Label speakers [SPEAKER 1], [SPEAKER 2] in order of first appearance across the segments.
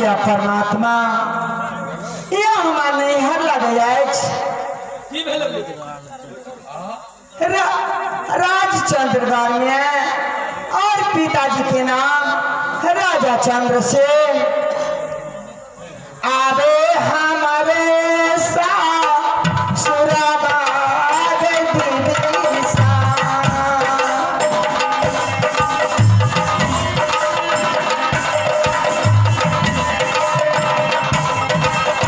[SPEAKER 1] या परमात्मा, यह हमार नैहर लगे अछि।
[SPEAKER 2] की भेल?
[SPEAKER 1] राजचंद्रगढ़ में और पिताजी के नाम राजा चंद्रसेन। आबे हमारे सा सुराबा दीदी सा।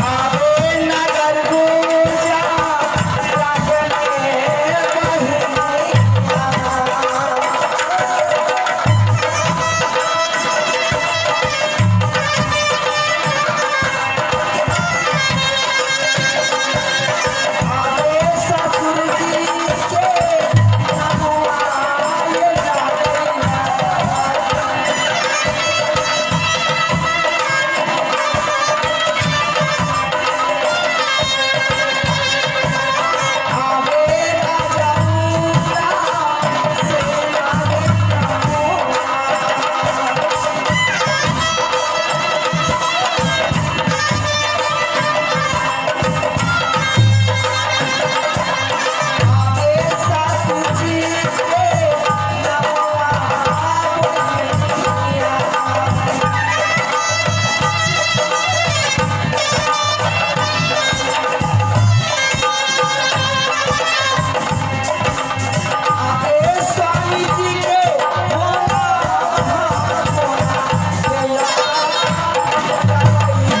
[SPEAKER 1] आबे नगर गुजा बहिनिया। आबे ससुर जी के नमोआए जागैया। आबे राजा से नमोआ। आबे सासू जी के नमोआ बहिनिया। आबे स्वामी जी के होना होना बेला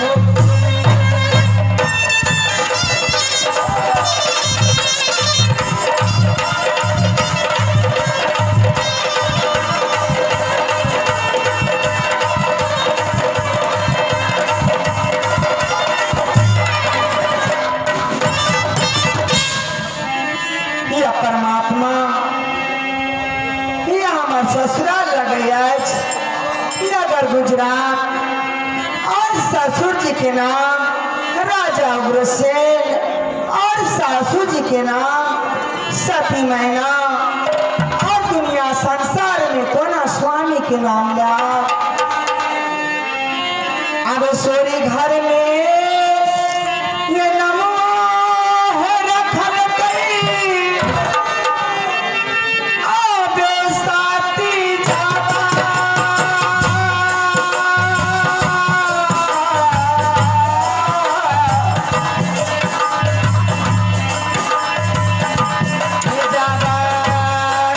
[SPEAKER 1] हो। या परमात्मा, यह हमार ससुराल लगे अछि नगर गुजरात और ससुर जी के नाम राजा उग्रसेन और सासू जी के नाम सती मैना और दुनिया संसार में कोना स्वामी के नाम ला। अब सोरी घर में ये नमो है रखल कई आबे साथी जावा। जावा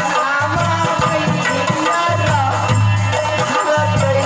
[SPEAKER 1] नामा मैया रखल कई।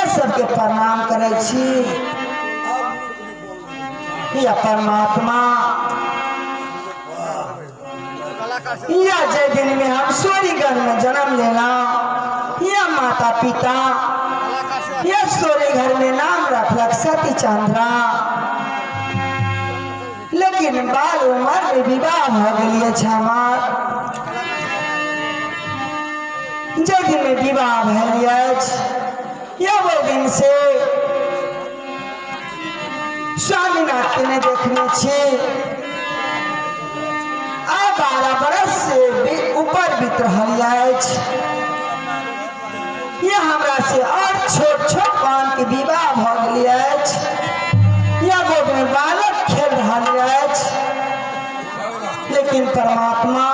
[SPEAKER 1] यह सबके प्रणाम करै छी। या परमात्मा, या जे दिन में हम सोरीगढ़ में जन्म लेना, या माता पिता या सोरी घर में नाम रखलक सती चंद्रा, लेकिन बाल उम्र में विवाह भ गेलिए हमार। जे दिन में विवाह भेल अछि या ओहि दिन से स्वामीनाथ के नहि देखने छी। आ 12 बरस से ऊपर बीत रहल अछि। यह हमरा से और छोट छोट बहन के विवाह भ गेल अछि। या गोद में बालक खेल रहल अछि, लेकिन परमात्मा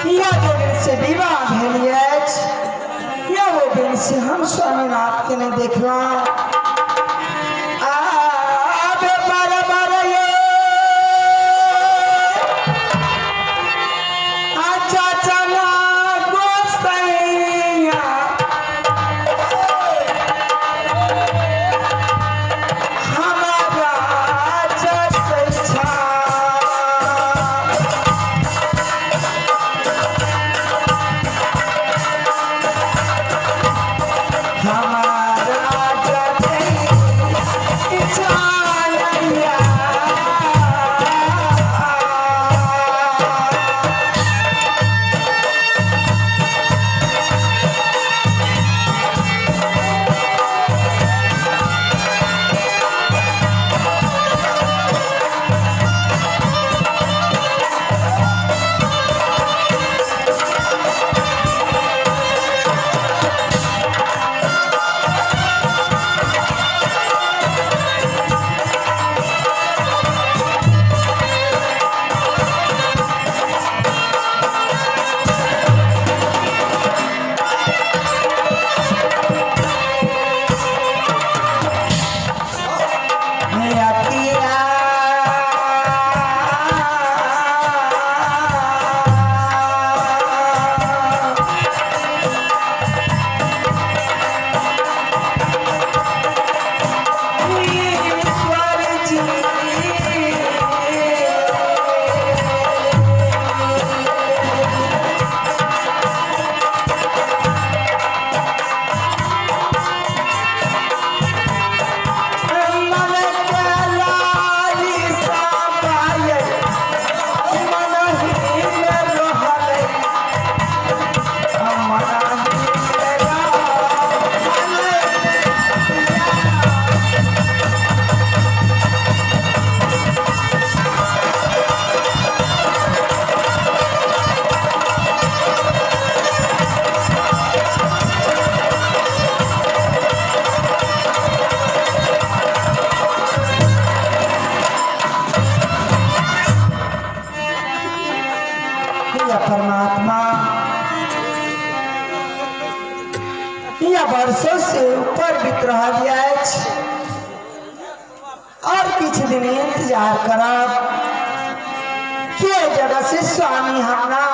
[SPEAKER 1] यह जे दिन से विवाह भेल अछि या ओहि दिन से हम स्वामीनाथ के नहि देखलहुँ। आबे बार बार ये अच्छा चला गोसैया, हमारा चटै छा। हमारा चटै छानैया। अकिया ईश्वर जी, मन के लाली समायल, मन ही में रहलै, मन ही में रहलै। या परमात्मा, या वर्षों से ऊपर बीत रहल अछि और किछु दिन इंतजार करब के जगह से स्वामी हमरा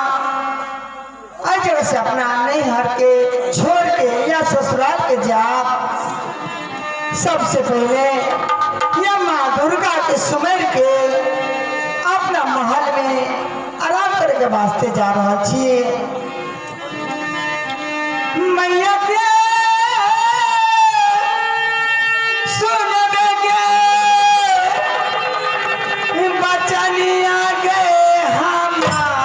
[SPEAKER 1] एहि जगह से अपना नैहर के छोड़ के या ससुराल के जाब। सबसे पहले या माँ दुर्गा के सुमेर के अपना महल में आराम करे के वास्ते जा रहा छी। मैया के सुनबे के बचनिया गे हमार।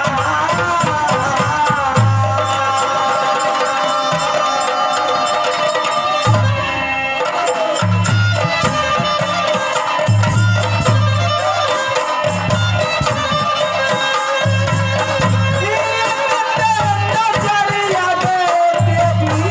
[SPEAKER 1] चलिया गे देवी।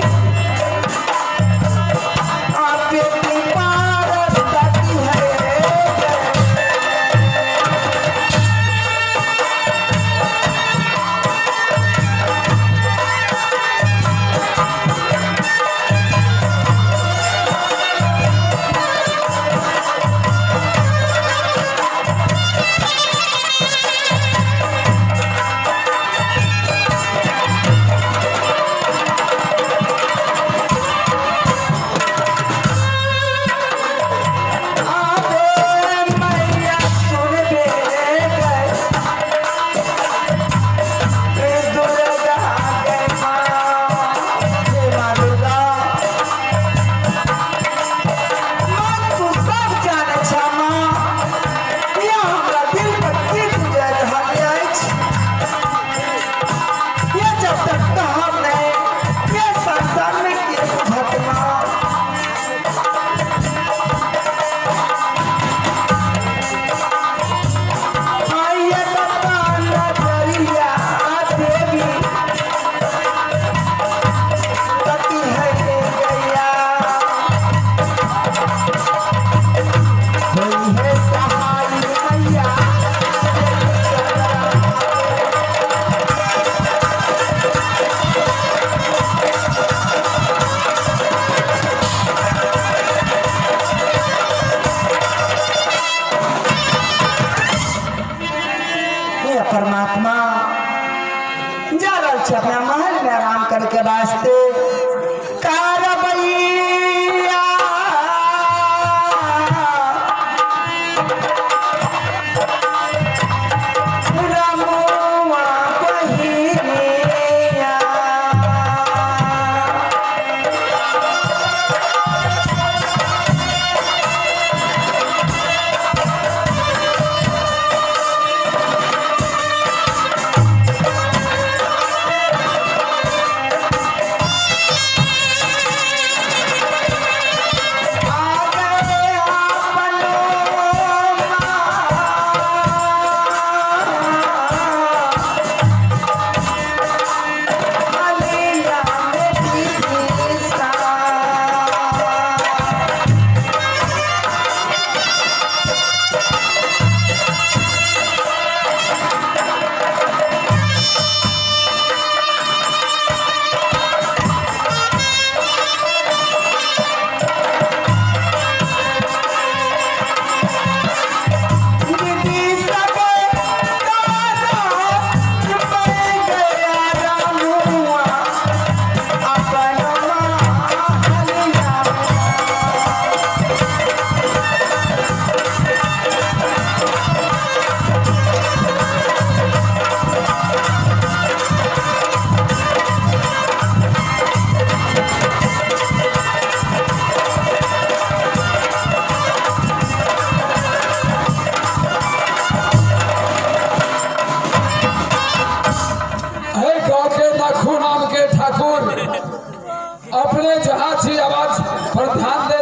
[SPEAKER 2] अपने जहाँ छी आवाज पर ध्यान दे,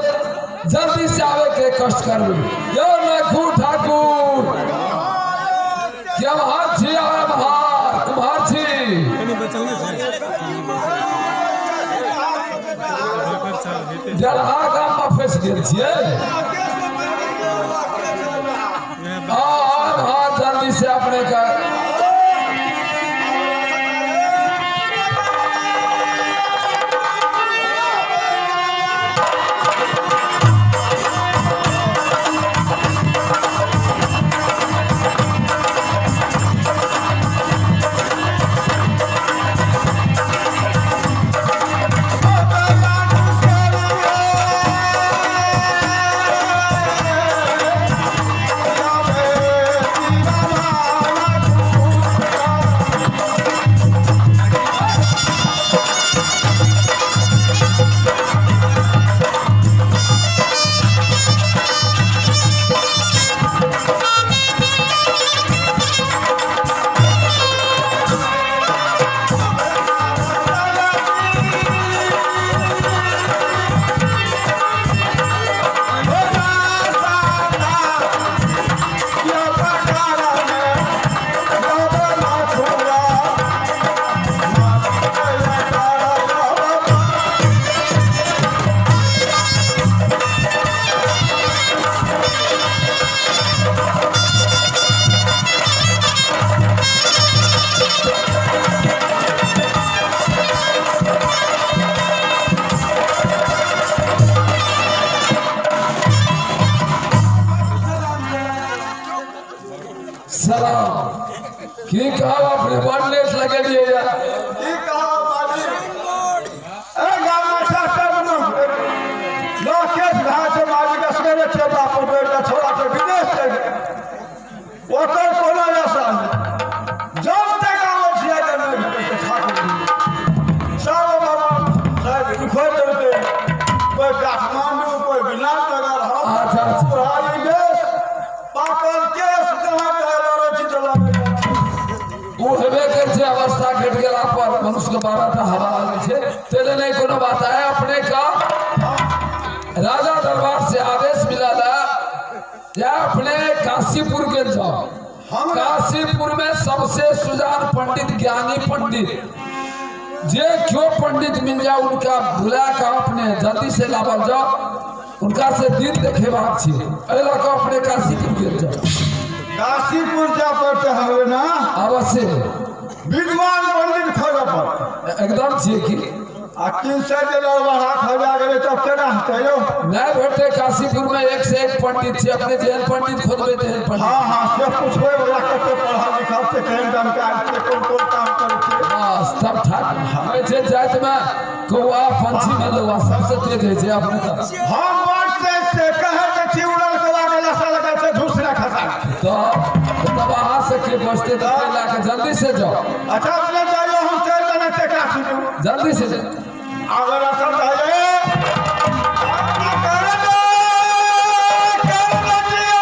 [SPEAKER 2] जल्दी से आवे के कष्ट करबे। यो नखू ठाकुर केम्हर छी? आम्हार कुम्हार छी? जलहा गाम में फंसि गेल छियै। हाँ हाँ, जल्दी से अपने का सलाम। की कहब, अपने बड़ लेट लगेलियै या।
[SPEAKER 3] की कहब मालिक, ए गाममे ट्रैक्टर लोकेश भए छै मालिक, असगरे छै बाप बेटा, छोड़ा छै विदेश चलि गेल, ओकर कोनो आशा नहि। जब तक आबै छियै तऽ नहि भेटै छै। ठाकुर सब बाबा साहेब उखड़ि देलकै, कोइ काठमांडू, कोइ विराटनगर, हम
[SPEAKER 2] अच्छा, अच्छा।
[SPEAKER 3] बुढ़ारी देश पाकल केश जहाँ कहे लड़ै छी तऽ लड़ै छी।
[SPEAKER 2] ओ हेबे करै छै, अवस्था घटि गेला पर मनुष्य के 12 टा हवा लागै छै, तेले नहीं कोनो बात है। अपने का राजा दरबार से आदेश मिला था या अपने काशीपुर के जाओ। काशीपुर में सबसे सुजान पंडित, ज्ञानी पंडित, जे क्यों पंडित मिल जाए उनका बुला के अपने जल्दी से लावल जाओ, उनका से दिन देखेबाक छै। एहि लऽ कऽ अपने काशीपुर गेल जाओ।
[SPEAKER 3] काशीपुर जाय पड़तै हमरे ना?
[SPEAKER 2] अवश्य।
[SPEAKER 3] विद्वान पंडित खोजऽ पड़तै।
[SPEAKER 2] एकदम छियै की।
[SPEAKER 3] आ 300 जे लड़बड़ा खोजा गेलै तब केना हेतै यौ?
[SPEAKER 2] नहि भेटतै, काशीपुर में एक से एक पंडित छै, अपने जेहन पंडित खोजबै तेहन पंडित।
[SPEAKER 3] हँ हँ, से पुछबै ओकरा, कते पढ़ल लिखल छै, केहन जानकार छै, कोन कोन काम करै छै।
[SPEAKER 2] बस तब ठाक कहै छै, जातिमे कौआ पंछी में लौआ सबसे तेज होइ छै अपने तऽ।
[SPEAKER 3] हम बड़ तेज छै, कहै जे छी उड़ल कौआ के लसा लगा छै झूसरा खसा।
[SPEAKER 2] तऽ तब अहाँ से के बचते? तऽ ताहि लए कऽ जल्दी से जाओ।
[SPEAKER 3] अच्छा, अपने जाइयो, हम चलि देने छियै काशीपुर।
[SPEAKER 2] जल्दी से जाओ।
[SPEAKER 3] अगर असर भए अपना कर दे, कर दे जिया,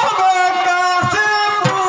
[SPEAKER 3] अब काशीपुर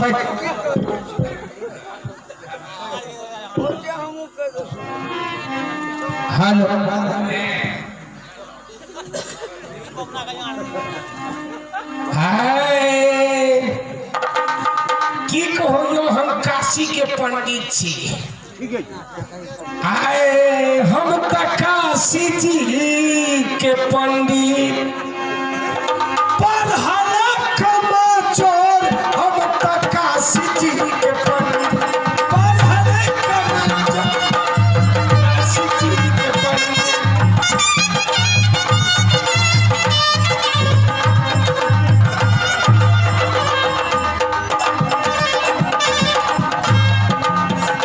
[SPEAKER 1] बैठ। हेलो
[SPEAKER 4] हाय, की कहो यो, हम काशी के पंडित छी। आए हम त काशी जी के पंडित, पढ़ल कम चोर। हम त काशी जी के पंडित, पढ़ल कम चोर, काशी जी के पंडित।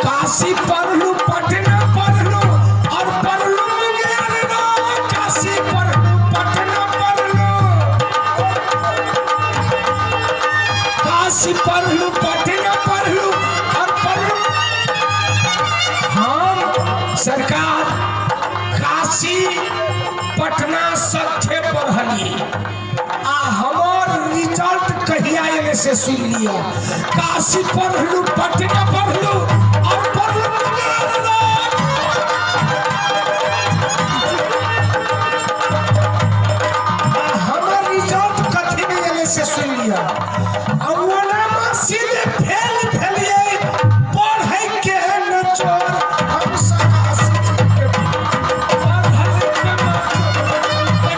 [SPEAKER 4] काशी पढ़लू, पटना पढ़लू और पढ़लू मुंगेर रो। काशी पढ़लू, पटना पढ़लू, काशी पढ़लू, पटना पढ़लू और पढ़लू। हम सरकार काशी पटना सठे पढ़लिए आ हमर रिजल्ट कहिया एले से सुन लिअ। काशी पढ़लू, पटना पढ़लू और पढ़लू मुंगेर रो। आ हमर रिजल्ट कथी में एले से सुन लिअ। आ ओना सीधे फेल भेलिए, पढ़ै के न चोर। हम सब काशी जी के पढ़ल के न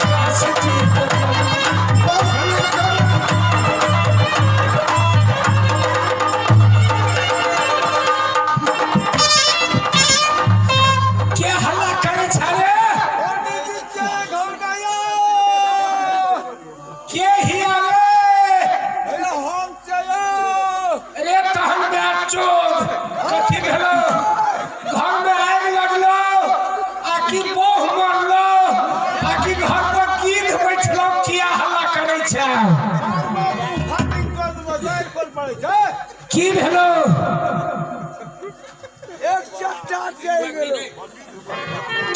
[SPEAKER 4] काशी जी के पढ़ल के। के हल्ला करै छै रे? के हिया रे? अरे तहन चोद, कथी भेलो? घर में आगि लगलो आ कि बोह मरलो आ कि घर पर गिद्ध बैठलो? किया हल्ला करै छै? की भेलो?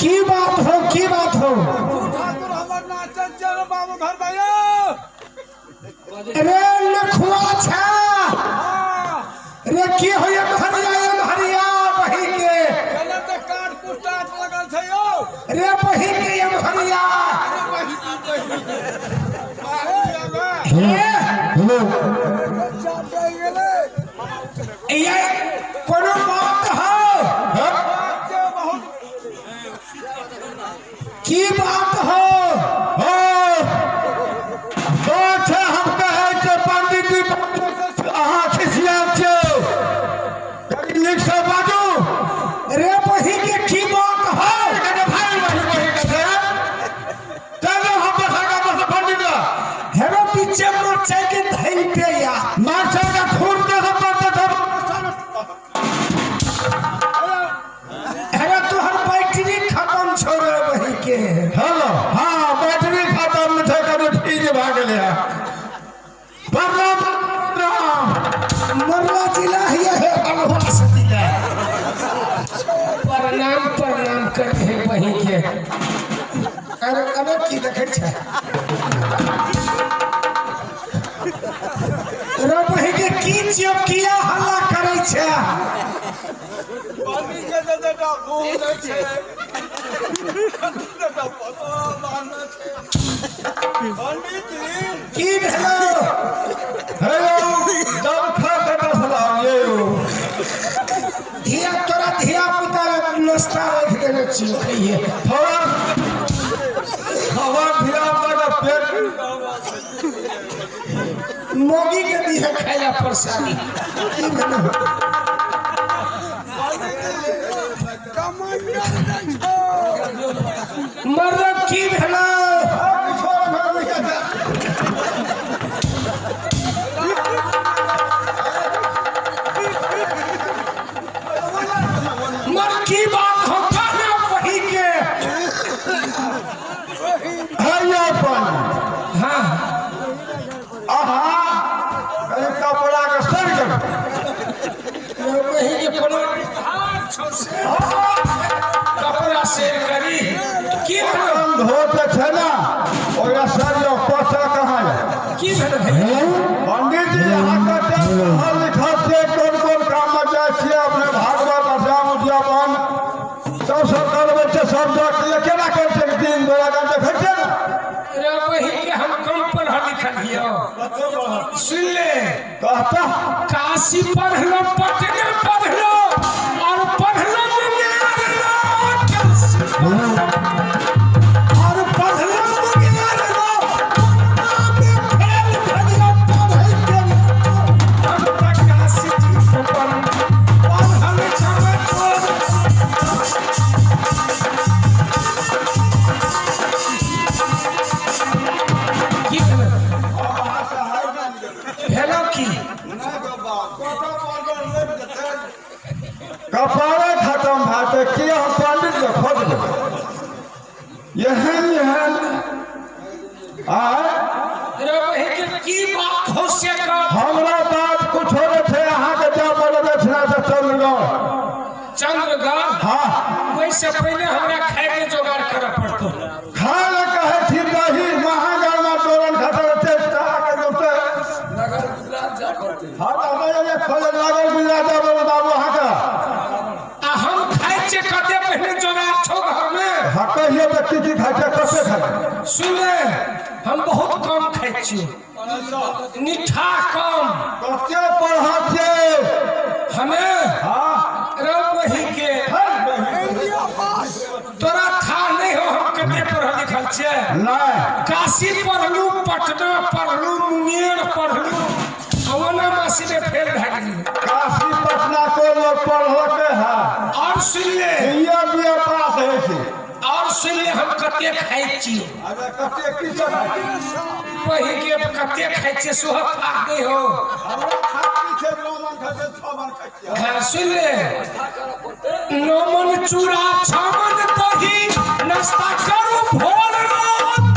[SPEAKER 4] की बात हो, की बात हो? रे लखुआ छा रे, की होय हरिया हरिया बही के रे, बही के एम हरिया हे।
[SPEAKER 3] हेलो।
[SPEAKER 4] ये कोनो बात हो? की बात हो?
[SPEAKER 3] बात छै, हम कहै छै पंडित जी, अहाँ खिसियाल छियौ, कनि नीकसँ बाजू।
[SPEAKER 4] रे बही के, की बात हो?
[SPEAKER 3] कने भाइ बही बही के छै। चलू हम दोसर गाम से पंडित लग।
[SPEAKER 4] हेरो पीछे मरचाई के धैलते या।
[SPEAKER 3] मास्टर के खून के सब पंडित।
[SPEAKER 4] हेरो तोहर बैटरी खत्म छौ रे बही के।
[SPEAKER 3] हेलो, हाँ, बैटरी खत्म छै, कनि फ्यूज भए गेलै हँ। प्रणाम प्रणाम।
[SPEAKER 4] मरला जिला हिया है अलवा से जिला। प्रणाम प्रणाम कर हे बही के। अरे अरे, की देखै छै रे बही के? की छियौ? किया हल्ला करै छै? की भेलो?
[SPEAKER 3] हेलो, जब खा के बसलाम ये।
[SPEAKER 4] धिया तोरा धिया पुता नाश्ता राखि देने छियौ, खइहे।
[SPEAKER 3] खबर खबर, धिया पुता के पेट।
[SPEAKER 4] मौगी के दिहे खाइला प्रसादी। की भेलो? मर्द, की भेलो? मर, की बात हो कहना वही के?
[SPEAKER 3] हैया अपन।
[SPEAKER 4] हाँ।
[SPEAKER 3] अहाँ कनि कपड़ा के सर करू।
[SPEAKER 4] वही के कोनो छौ से कपड़ा सेल करी? की भेलो?
[SPEAKER 3] हम धोते छै ने, ओकरा सर यौ, पैसा कहाँ यऽ?
[SPEAKER 4] की भेलो भैया?
[SPEAKER 3] पंडित जी, अहाँके पढ़ल लिखल
[SPEAKER 4] लिखल हियो? सुन ले।
[SPEAKER 3] कहता।
[SPEAKER 4] काशी पढ़लो, पटना पढ़लो और पढ़लो मुंगेर रो। काशी पढ़लो और पढ़लो मुंगेर रो, पटना में फेल भेलियो पढ़ै के हम त काशी जी के पढ़ल चमचोर। की भेलो? भेलो की?
[SPEAKER 3] कपारे खत्म भए कि हम पंडित के खोज लेबै। एहन एहन आय।
[SPEAKER 4] रे बहिन के की बात हो से कह।
[SPEAKER 3] हमरा बात कुछो नहि छै, अहाँके जाय पड़त दक्षिणा से चंद्रगढ़।
[SPEAKER 4] चंद्रगढ़?
[SPEAKER 3] हाँ।
[SPEAKER 4] ओहिसे पहिले हमरा खाय के जोगाड़ करऽ पड़तो।
[SPEAKER 3] खाय लए कहै छी दही महागढ़मे तोरण खतर के जोते।
[SPEAKER 2] नगर गुजरात जा पड़ते।
[SPEAKER 3] हाँ तऽ हमरा खोज लागल गुजरात जाय पड़त बाबू अहाँके।
[SPEAKER 4] आ हम खाय छियै कते पहिने जोगाड़ छौ घरमे।
[SPEAKER 3] हाँ, कहियो तऽ की की खाइ छै, कते खाइ छै?
[SPEAKER 4] सुन ले, हम बहुत कम खाइ छियै, निठा कम।
[SPEAKER 3] कते पढ़ल छियै?
[SPEAKER 4] हमे?
[SPEAKER 3] हाँ।
[SPEAKER 4] रे बही के, तोरा था नहीं हो हम कते पढ़ल लिखल छियै।
[SPEAKER 3] नहि।
[SPEAKER 4] काशी पढ़लू, पटना पढ़लू, मुंगेर पढ़लू, अवना मासी में फेल भए गेलियै।
[SPEAKER 3] काशी पटना कोइ लोक पढ़लकै है?
[SPEAKER 4] और सुन ले।
[SPEAKER 3] बीए बीए पास होइ छै।
[SPEAKER 4] और सुन ले, हम कते खाइ छियै।
[SPEAKER 3] अरे कते की सब खाइ छै?
[SPEAKER 4] बही के, कते खाइ छियै सोहत था नहीं हो।
[SPEAKER 3] हमरा खाइ की छै? 9 मन खाइ छै, 6 मन खाइ छियै।
[SPEAKER 4] हाँ, सुन ले, 9 मन चूड़ा 6 मन दही, नाश्ता करू भोर रो।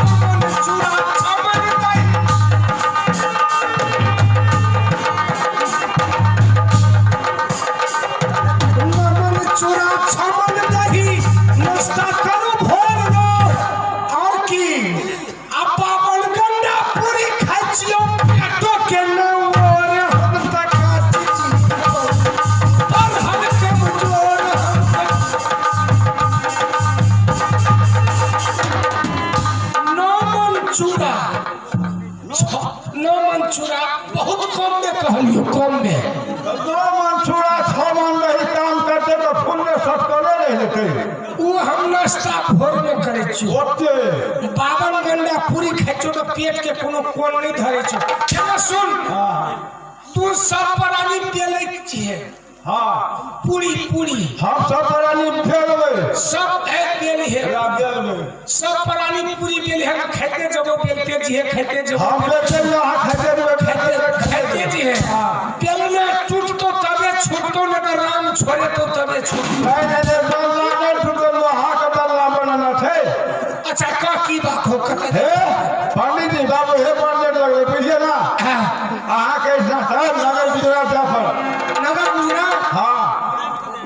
[SPEAKER 4] 9 मन चूड़ा 6 मन दही। 9 मन चूड़ा 6 मन दही, नाश्ता करू भोर रो। और की आ 52 गंडा पूरी खाइ छियौ, पेटो के नौर। हम त काशी जी पढ़ल कमजोर। हम त 9 मन चूड़ा 9 मन चूड़ा, बहुत कम में कहलियो, कम में।
[SPEAKER 3] 9 मन चूड़ा 6 मन दही काम करते तऽ फूलने सटकले रहि जेतै।
[SPEAKER 4] ओ हम नाश्ता भोर में करै छियो।
[SPEAKER 3] ओते।
[SPEAKER 4] 52 गंडा पूरी खाइ छियो तऽ पेट के कोनो कोन नहीं धरै छौ। एना सुन, तू सब प्राणी बेलै छियै?
[SPEAKER 3] हाँ।
[SPEAKER 4] पूरी पूरी।
[SPEAKER 3] हम सब प्राणी फेलबै।
[SPEAKER 4] सब है बेली है।
[SPEAKER 3] एकरा बेलबै।
[SPEAKER 4] सब प्राणी पूरी बेली है, खाइते जबो बेलते जिहे, खाइते जबो।
[SPEAKER 3] हम बेचै, अहाँ खाइते जेबै।
[SPEAKER 4] खाइते
[SPEAKER 3] खाइते।
[SPEAKER 4] खाइते जिहे। बेलना टूटतो तबे छूटतो, न तऽ राम छोड़े तो तबे छूटतो।
[SPEAKER 3] नहि नहि नहि, बेलना नहि टूटल, लोहाके बेलना बनाना छै।
[SPEAKER 4] अच्छा कह, की बात हो, कतऽ?
[SPEAKER 3] हे पंडित जी बाबू, हे पंडित लगलै, बुझिए ना।
[SPEAKER 4] हाँ।
[SPEAKER 3] अहाँके एहिठाम साहेब नगर गुजरात जाय पड़त।
[SPEAKER 4] नगर गुजरात?
[SPEAKER 3] हाँ,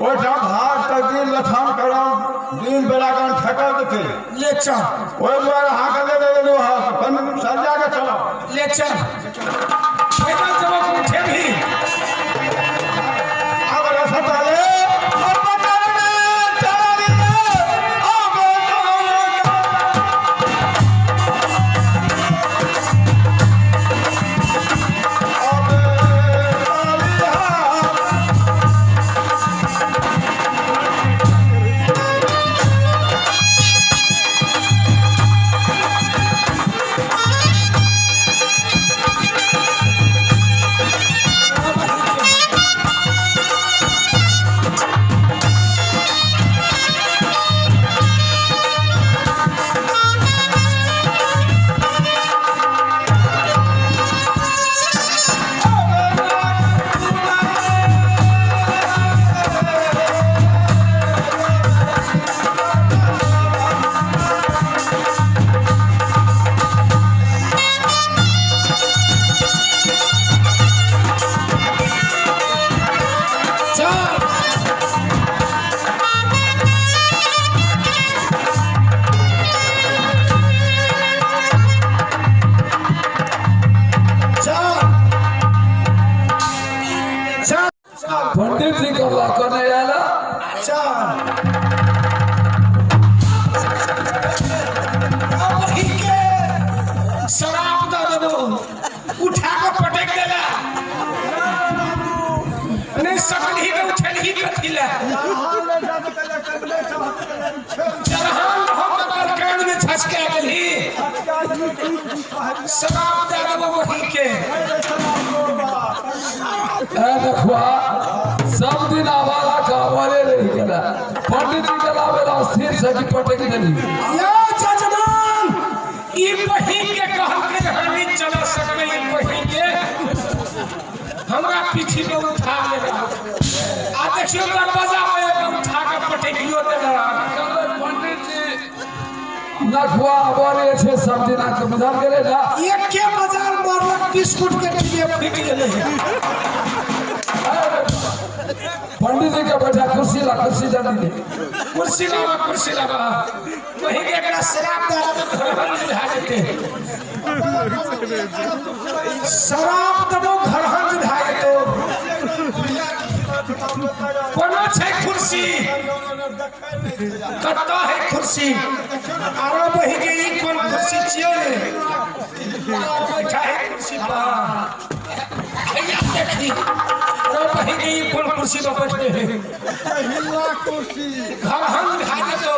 [SPEAKER 3] ओहिठाम भाग तकदीर लछन करम दिन बेरागन ठेकल देतै।
[SPEAKER 4] ले चल।
[SPEAKER 3] ओहि दुआरे अहाँके लेने गेलहुँ हँ, कनि सरिया के चलब।
[SPEAKER 4] ले चल, पैदल जब उठे भी।
[SPEAKER 3] आब रसता ले अब चलने चलने अब चलने। अब चलिहा।
[SPEAKER 4] कथी ले चरहान रहो त कान में छचका गेली शराब दे देबो वही के।
[SPEAKER 2] ए देखुआ सब दिन आवारा का आवारे रह गेला पंडित जी के लावे स्थिर से कि पटक देली।
[SPEAKER 4] यो जजमान ई बही के कहल के हानि चला सकबै ई बही के हमरा पीछे में उठा ले आ देखियो दरवाजा में उठा के पटकियो दे।
[SPEAKER 2] पंडित जी नखुआ आवारे छे सब दिन के बुझल गेलै ना
[SPEAKER 4] एके बाजार मारलक बिस्कुट के डिब्बे फूटि गेलै।
[SPEAKER 2] पंडित जी के बैठा कुर्सी ला कुर्सी जल्दी दे
[SPEAKER 4] कुर्सी लावा कुर्सी लावा वही के एकरा शराब दे तो घर में बुझा जेते शराब देबो घर में बुझा जेतो कोनो छै कुर्सी कत्ता है कुर्सी आरो वही के ई कोन कुर्सी छियै रे बैठा है कुर्सी पर हैया देखी रो वही के ई कोन कुर्सी पर बैठले है घर हम खा जेतो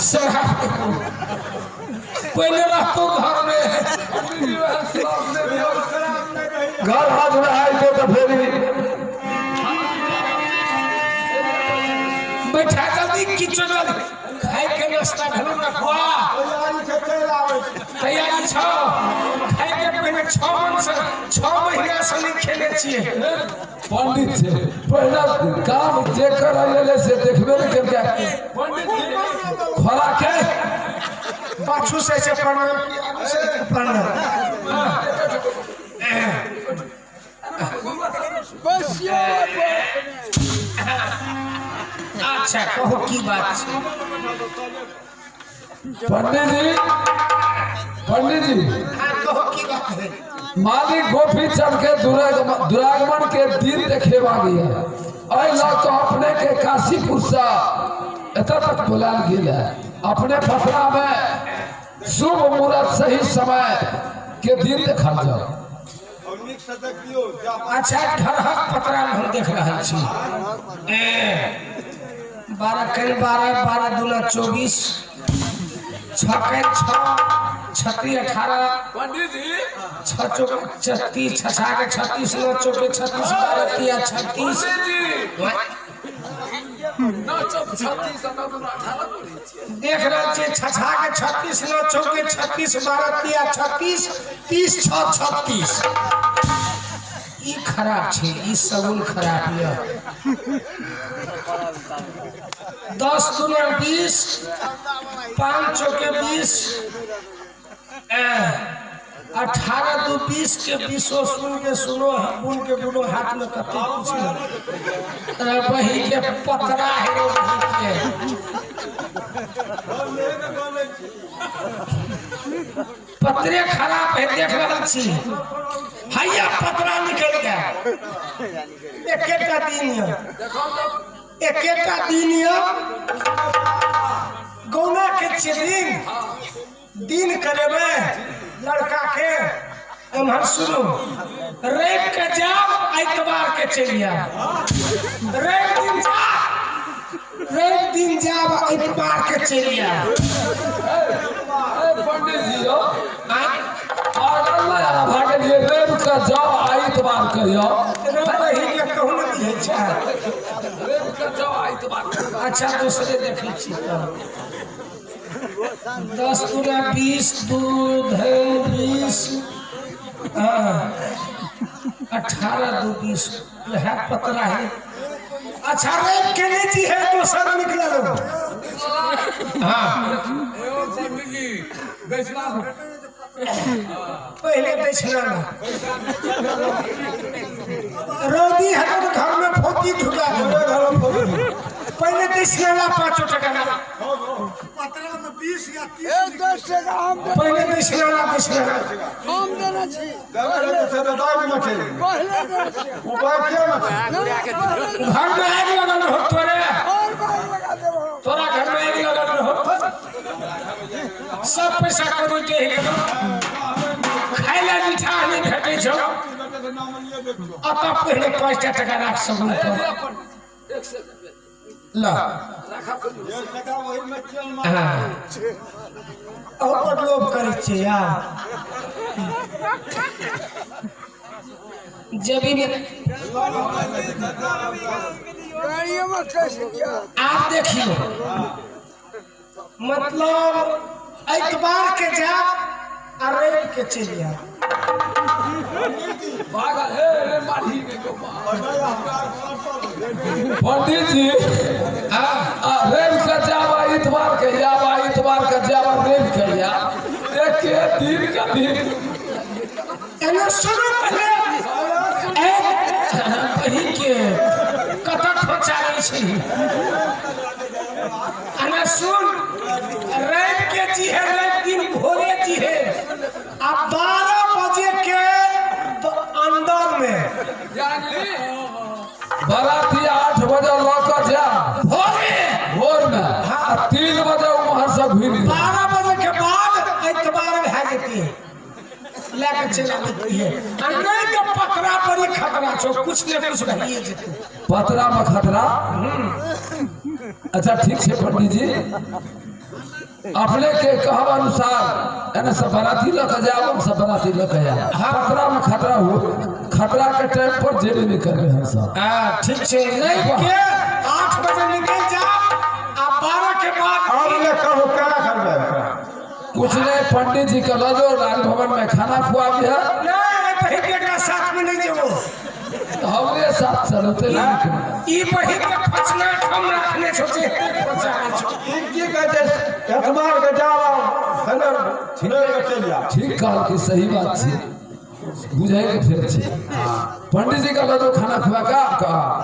[SPEAKER 4] शराब पहले रहतो घर में
[SPEAKER 3] घर हाथ में आए तो फिर
[SPEAKER 4] बैठा जल्दी किचो जल्दी खाए के नाश्ता घलो रखवा तैयारी छो खाए के पहले 6 मन से 6 महीना से नहीं खेले छिए।
[SPEAKER 2] पंडित छे पहला काम जे करैले से देखबे ने केलकै पंडित जी खोरा के
[SPEAKER 4] पाछू से से प्रणाम प्रणाम अच्छा कहो की बात छै।
[SPEAKER 2] पंडित जी पंडित जी
[SPEAKER 4] कहो की बात है।
[SPEAKER 2] मालिक गोपी चंद के दुरागमन के दिन देखेबा गया एहि लऽ कऽ अपने के काशीपुर से एतऽ तक बुलायल गेल है। अपने पटना में शुभ मुहूर्त सही समय के दिन देखल जाओ।
[SPEAKER 4] अच्छा घरहक पतरा हम देख रहल छी 12 × 12 12 दूना 24 6 × 6 36 18
[SPEAKER 2] पंडित जी
[SPEAKER 4] 6 चौके 36 6 6 36 9 चौके 36 12 3 36
[SPEAKER 2] 9 चौके 36 9 दूना 18
[SPEAKER 4] देख रहल छी 6 6 36 9 चौके 36 12 3 36 30 6 36 ई खराब छै ई सगुन खराब यऽ। 10 दूना 20 5 चौके 20 18 दू 20 के 20 सुन के सुनो बुन के बुनो हाथ में कते कुछ बही के पतरा है बही के पतरे खराब है देख रहल छी हैया पतरा निकल गया। एकेटा दिन यऽ एकेटा दिन यऽ गौना के छियै दिन दिन करेबै लड़का के एम्हर सुनू रवि के जाब एतवार के चलि आयब रवि दिन जाब रवि दिन जाब एतवार के चलि आयब।
[SPEAKER 2] पंडित जी यो पागल नहीं भागलिए रवि के जाओ एतवार के जाओ
[SPEAKER 4] रवि के कहू ने दिहे छै
[SPEAKER 2] रवि के जाओ एतवार के।
[SPEAKER 4] अच्छा दूसरे देखै छी 10 दूना 20 2 20 18 दू 20 वह पतरा है। अच्छा रवि के नहीं जी है दोसर निकलल। हाँ पहले दक्षिणा रौदी है तो घर में फोती ढुका पहले दक्षिणा 5 टका
[SPEAKER 3] 20 या 30 टका हम
[SPEAKER 4] पहले दक्षिणा दक्षिणा
[SPEAKER 3] हम देना छी पहले
[SPEAKER 4] घर में आग लगल हो तोरे तोरा घर में आग लगल हो सब पैसा करू के खाय ला मीठा नहीं भेटै छौ। अतः पहले 5 टका राख सकू। ला
[SPEAKER 1] और लोभ करै छियै यार।
[SPEAKER 4] जब भी आप देखियो
[SPEAKER 1] मतलब एतबार के जाब आ रवि के चलि आयब।
[SPEAKER 2] पागल हे रे मारी के पंडित जी रवि के जाबा इतवार के जाबा इतवार के जाबा रवि के या एक दिन का दिन
[SPEAKER 4] एना सुनू पहले कही के कतऽ खोचारै छी। एना सुन रवि के जी है रवि दिन भोरे जी है आ 12 बजे के अंदर में
[SPEAKER 2] यानी बाराती 8 बजे लऽ कऽ जा
[SPEAKER 4] भोरे
[SPEAKER 2] भोर में आ 3 बजे उम्हर से घुरि
[SPEAKER 4] 12 बजे के बाद एतबार भए जेती लेके चला देती है। नहीं तो पतरा बड़ी खतरा छो कुछ ने कुछ भइए जेतै।
[SPEAKER 2] पतरा में खतरा। अच्छा ठीक है पंडित जी अपने के कहब अनुसार एने सब बराती लऽ कऽ जाब हम सब बराती लऽ कऽ आयब। पतरा में खतरा हो खतरा के टाइम पर जेबे नहीं करबे हम सब।
[SPEAKER 4] हाँ ठीक है नहीं के 8 बजे निकल जा आ 12 के बाद
[SPEAKER 3] अब ले कहू केना करबै।
[SPEAKER 2] कुछ नहीं पंडित जी के लऽ जो राजभवन में खाना खुआ दिया।
[SPEAKER 4] नहीं बहिन के एकरा साथ में नहीं जेबो
[SPEAKER 2] हमरे साथ चलते नहीं।
[SPEAKER 4] ई बहिन के फचना ठम रखने छो जे खोचारै छो।
[SPEAKER 3] ई की कहै छै एतबार के जाब के चलि आयब।
[SPEAKER 2] ठीक कहल कि सही बात छै बुझे के फेर छै। पंडित जी के लऽ जो खाना खुआ का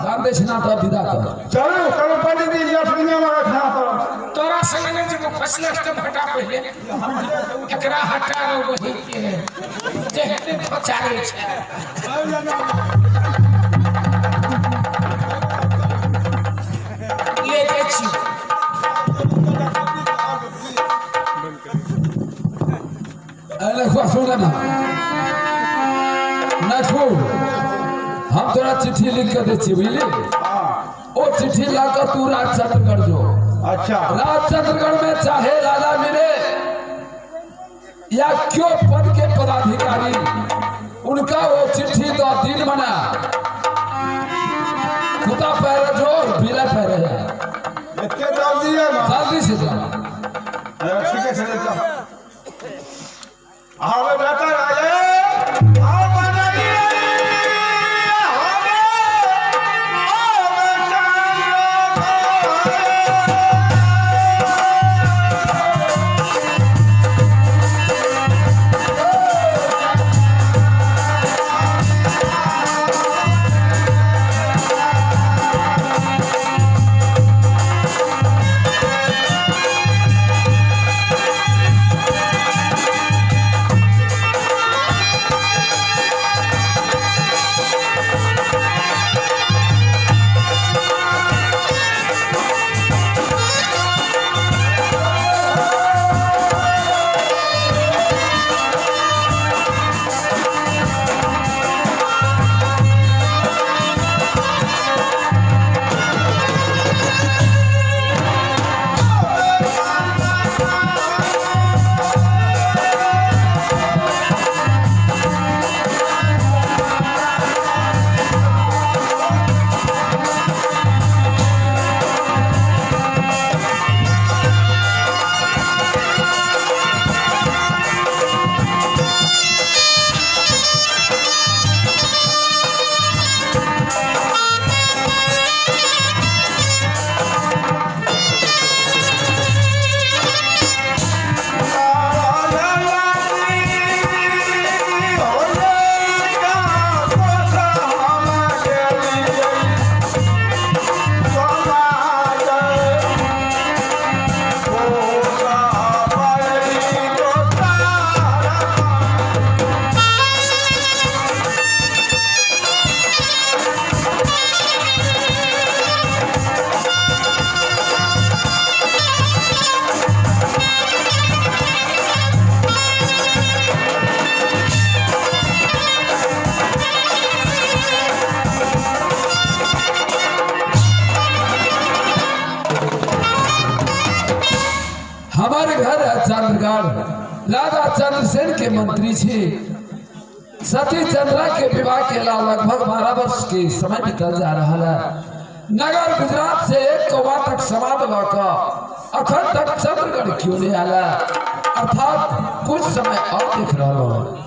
[SPEAKER 2] दान दक्षिणा तब विदा कर।
[SPEAKER 3] चलू चलू पंडित जी लक्ष्मी में खाना पर
[SPEAKER 4] तोरा संग नहीं जेबो फचना ठम हटा पहिले एकरा हटा रो बहिन के जेहने खोचारै छै। ले जाइ छी।
[SPEAKER 2] अरे सुन ना नखू हम तोरा चिट्ठी लिख के दै छी बुझली। ओ चिट्ठी ला कर तू राजचंद्रगढ़ जो।
[SPEAKER 3] अच्छा
[SPEAKER 2] राजचंद्रगढ़ में चाहे राजा मिले या क्यों पद के पदाधिकारी उनका वो चिट्ठी दो दिन मना कुत्ता पैर जोर बिला पैर
[SPEAKER 3] एते जल्दी है ना
[SPEAKER 2] जल्दी से जाओ।
[SPEAKER 3] ठीक है चले जाओ। आवे बेटा आए आओ बनाइए आवे आवे
[SPEAKER 2] राजा चंद्रसेन के मंत्री छी। सती चंद्रा के विवाह के ला लगभग 12 वर्ष के समय बीतल जा रहा है। नगर गुजरात से 1 कौवा तक समाद लऽ कऽ अखन तक चंद्रगढ़ क्यों नहीं आया, अर्थात कुछ समय और देख रहा हूँ।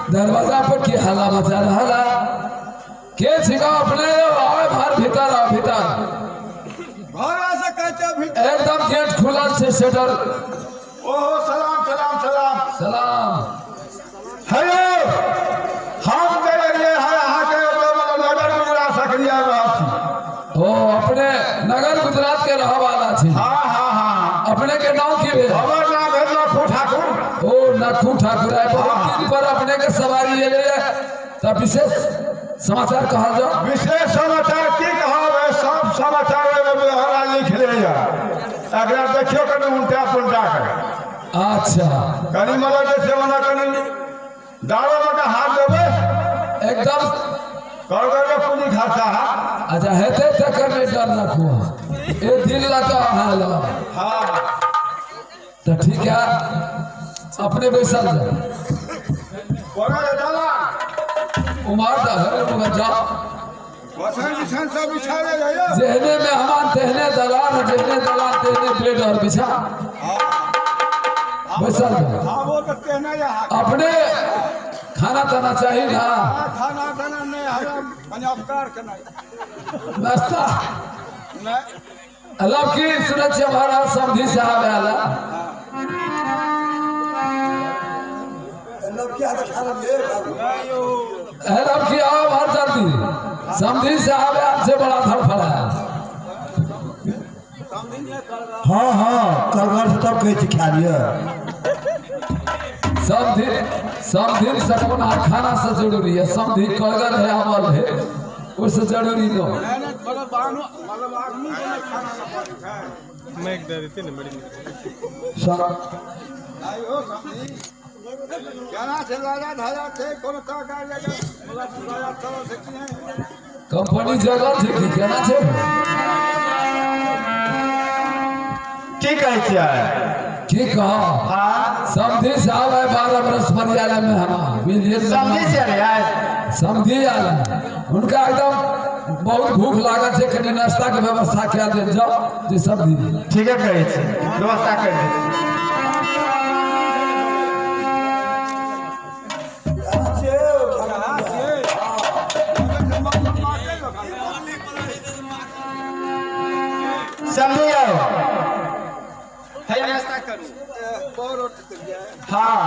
[SPEAKER 2] दरवाजा पर के हल्ला मचा रहा के छिका अपने आए बाहर भीतर आओ भीतर। एकदम गेट खुला छे शटर।
[SPEAKER 3] ओहो सलाम सलाम सलाम
[SPEAKER 2] सलाम।
[SPEAKER 3] हेलो हम कहिए है अहाँ के नगर गुजरात सकरिया रहल छी।
[SPEAKER 2] ओ अपने नगर गुजरात के रह वाला छी।
[SPEAKER 3] हाँ हाँ हाँ।
[SPEAKER 2] अपने के नाम की भेल?
[SPEAKER 3] हमर नाम भेल नखू ठाकुर।
[SPEAKER 2] ओ नखू ठाकुर आइ बहुत दिन पर अपने के सवारी एलै तब विशेष समाचार कहल जाओ।
[SPEAKER 3] विशेष समाचार की कहब, सब समाचार हमरा लिख ले एकरा देखियो कनि उल्टा पुल्टा के।
[SPEAKER 2] अच्छा
[SPEAKER 3] कनि मतलब जे छै ओना कनि दारो में के हाथ देबै
[SPEAKER 2] एकदम
[SPEAKER 3] कर कर के पूंजी खर्चा है।
[SPEAKER 2] अच्छा हेतै तकर नहि डर रखू, एक दिन लगा हाल।
[SPEAKER 3] हाँ
[SPEAKER 2] तो ठीक है अपने बैसल जाओ। उमर जेहने मेहमान तेहने दलान, जेहने दलान तेहने बेड और बिछा। बैसल जाओ। अपने खाना ताना चाहिए ना?
[SPEAKER 3] खाना ताना नहीं,
[SPEAKER 2] नाश्ता अल्लाह की सुनत छे हमारा समधी साहब आला। हेलो की आओ बाहर जल्दी, समधी साहब आपसे बड़ा धड़फड़ा है।
[SPEAKER 1] हाँ हाँ करगर से तब कहै छी खा लिअ।
[SPEAKER 2] समधी समधी सकना खाना से जरूरी है, समधी करगर है अमल है उससे जरूरी नो। कंपनी जगह छै की केना छै?
[SPEAKER 3] की कहै छियै?
[SPEAKER 2] की कह?
[SPEAKER 3] हाँ
[SPEAKER 2] समधी साहब है 12 बरस परियाला में हम बुझलिए।
[SPEAKER 1] समधी से आयल
[SPEAKER 2] समधी आयल उनका एकदम बहुत भूख लागल छै, कनि नाश्ता के व्यवस्था कए देल जाओ जे समधी।
[SPEAKER 3] ठीके कहै छी, व्यवस्था कर दे। हाँ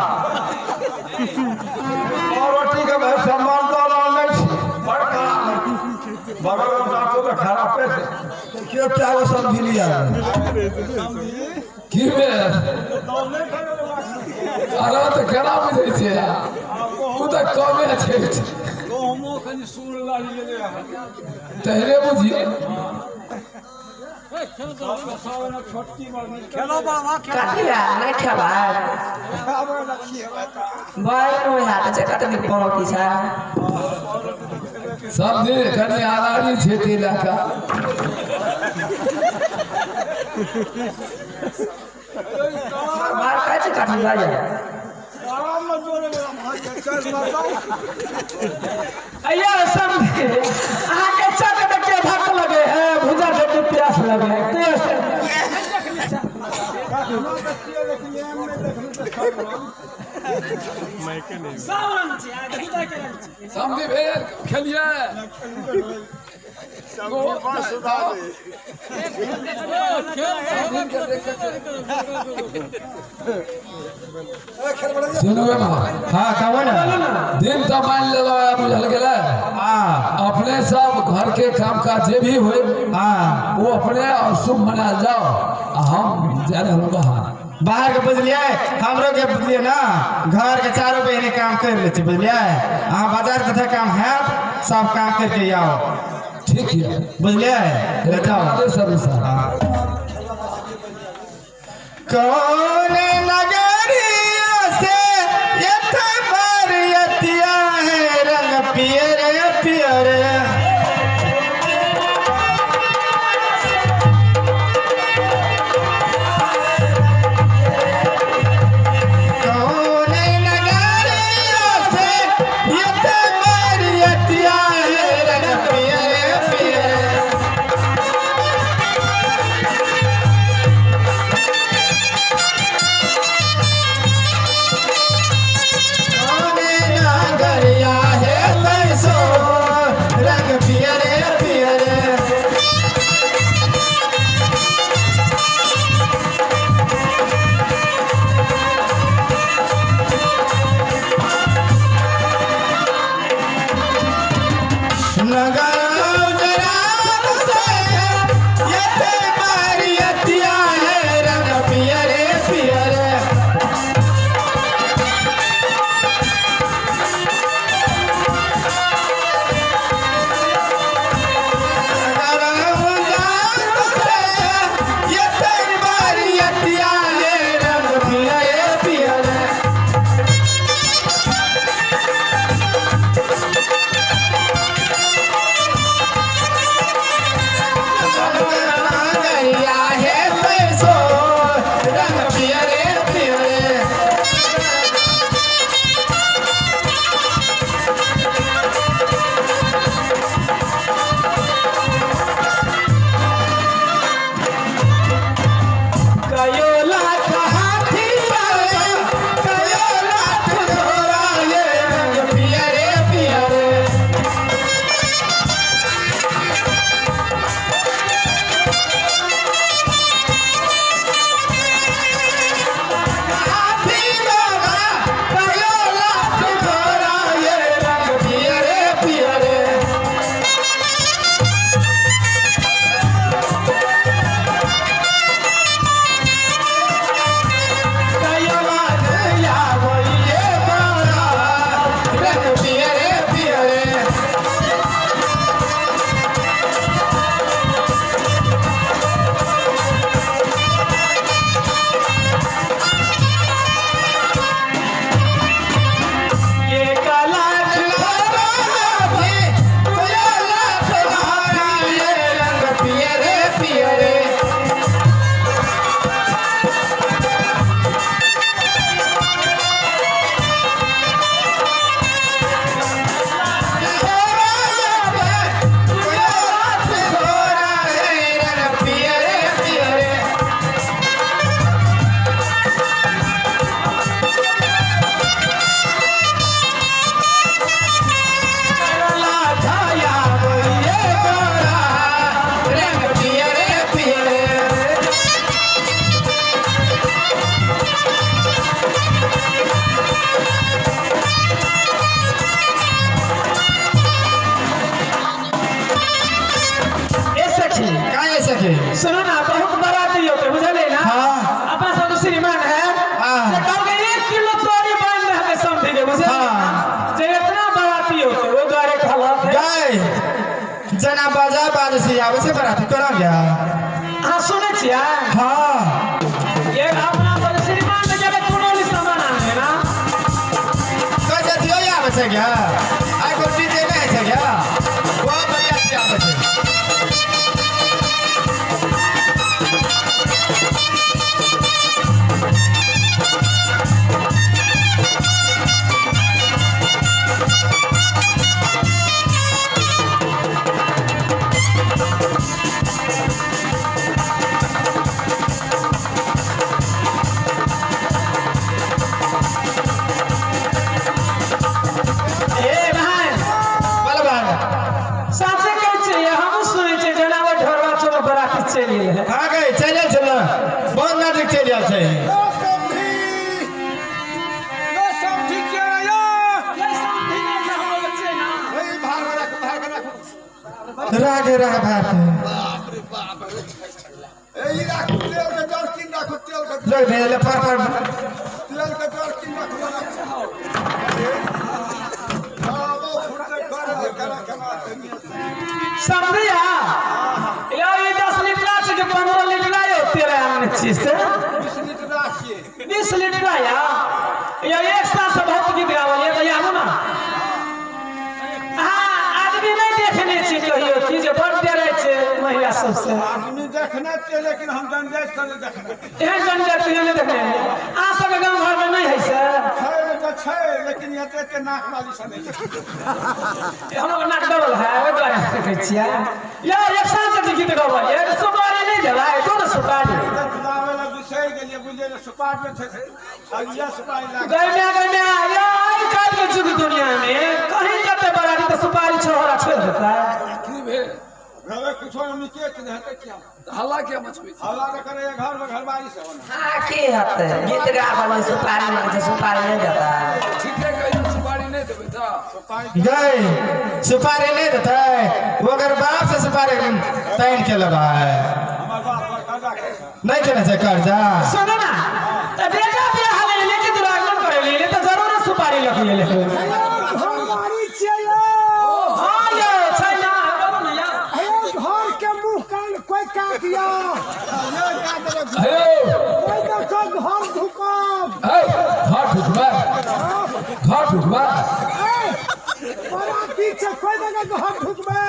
[SPEAKER 3] रोटी के भाई सम्मान दऽ रहल नहि छी बड़ खराब बगल में डाको तऽ खराबे छै।
[SPEAKER 1] देखियो क्या वो सब भी लिया
[SPEAKER 2] की भेल? अरे तऽ केना बुझै छियै? ओ तऽ कमे छै। तहने बुझियौ।
[SPEAKER 1] कथी भेल? नहि खेबै? भाइ ओहि हाथ छै, कते पाउरोटी छै।
[SPEAKER 2] समझी कनि आरामी छै ताहि लए कऽ।
[SPEAKER 1] मार खाइ छै कथी भाइ?
[SPEAKER 5] अय्या समझे, अहाँके चक देखे भक लगे है, भुजा देखे प्यास लगे है।
[SPEAKER 2] समझी भेल खेलियै? सुनू।
[SPEAKER 6] हाँ, कहू ना।
[SPEAKER 2] दिन तऽ मानि लेलहुँ, बुझल गेलै?
[SPEAKER 6] हाँ।
[SPEAKER 2] अपने सब घर के काम काज जे भी होय,
[SPEAKER 6] हाँ,
[SPEAKER 2] वो अपने और शुभ मनायल जाओ आ हम जा रहलहुँ बाहर।
[SPEAKER 6] बाहर के बुझलियै, हमरो के बुझलियै ना, घर के चारो बहिने काम कर लै छी, बुझलियै? अहाँ बाजार के काम हैत, सब काम करके आओ।
[SPEAKER 2] ठीक है।
[SPEAKER 6] बुझलियै? ले जाओ।
[SPEAKER 2] आदेश अनुसार।
[SPEAKER 6] कौन नगरिया से यथ बरियतिया है रंग पियर पियर? कौन नगरिया से यथ बरियतिया है रंग पियर पियर? कौन नगरिया है तैसो रंग पियर पियर? नगर उजराल से यथ बरियतिया है रंग पियर पियर। रंग पियर पियर। जना बाजा बाजे से आवे छै बराती कोना गया।
[SPEAKER 5] अहाँ सुनै छियै?
[SPEAKER 6] हाँ।
[SPEAKER 5] ये अपना सब श्रीमान के जगह कुनौली सामान आने ना।
[SPEAKER 6] कैसे दियो आवे छै गया? आइ को डीजे नै छै गया। बहुत बढ़िया से आवे छै। रागे रहा भात ले भेले पर पर
[SPEAKER 3] तेल के जर्किन राखू।
[SPEAKER 5] समझिया या ये 10 लीटर छै कि 15 लीटर यो तेल आनने छी से 20 लीटर या या एक साल से बहुत गीत गावल ये तो आबू ना। हां आदमी नहीं देखने छी कहियो की जे बड़ डरै छै महिला सबसे।
[SPEAKER 3] आदमी देखने छियै लेकिन हम जनजाति से नहीं देखने।
[SPEAKER 5] एहन जनजाति नहीं देखने। अहाँ सबके गाँव घर में नहीं है से?
[SPEAKER 3] छै तऽ छै लेकिन एते एते नाक वाली सब नहीं।
[SPEAKER 5] हमर नाक दबल है ओहि दुआरे देखै छियै। या एक साल से गीत गावल ये सुपारी नहीं देबै तो ना सुपारी
[SPEAKER 3] गावे ला बिसरि गेलियै बुझलियै ने सुपारी में छै अगिया सुपारी लाग
[SPEAKER 5] गैम्या गैम्या या आइ काल्हि के जुग दुनिया में कहीं कते बराती तऽ सुपारी छोहरा छोड़ि देतै।
[SPEAKER 2] की भेल?
[SPEAKER 3] घरे किछो निकेत नहि हेतै किया?
[SPEAKER 2] हल्ला किया मचबै छी?
[SPEAKER 3] हल्ला तऽ करैया घर में घरवाली सब ना।
[SPEAKER 1] हां की हेतै? गीत गावल सुपारी मांगे छै सुपारी नहि देतै।
[SPEAKER 2] ठीके कहै सुपारी नहि देबै तऽ
[SPEAKER 3] सुपारी
[SPEAKER 6] गई सुपारी नहीं देतै ओकर बाप से सुपारी तैन के लेबै।
[SPEAKER 3] हमर बाप पर कर्जा के छै।
[SPEAKER 6] नहीं केने छै कर्जा।
[SPEAKER 5] सुनू ना तऽ बेटा बियाह ले लेके दुरागमन करे ले तऽ जरूर सुपारी लऽ के एलै।
[SPEAKER 4] घरवारी छियै यौ।
[SPEAKER 5] हां यौ छै ना बोलू ना यौ।
[SPEAKER 4] घर के मुंह कान कोई काट या
[SPEAKER 2] हे
[SPEAKER 4] कोई देखो घर ढुकब।
[SPEAKER 2] हे घर ढुकबै घर ढुकबै
[SPEAKER 4] बराती छै कोई देखो घर ढुकबै।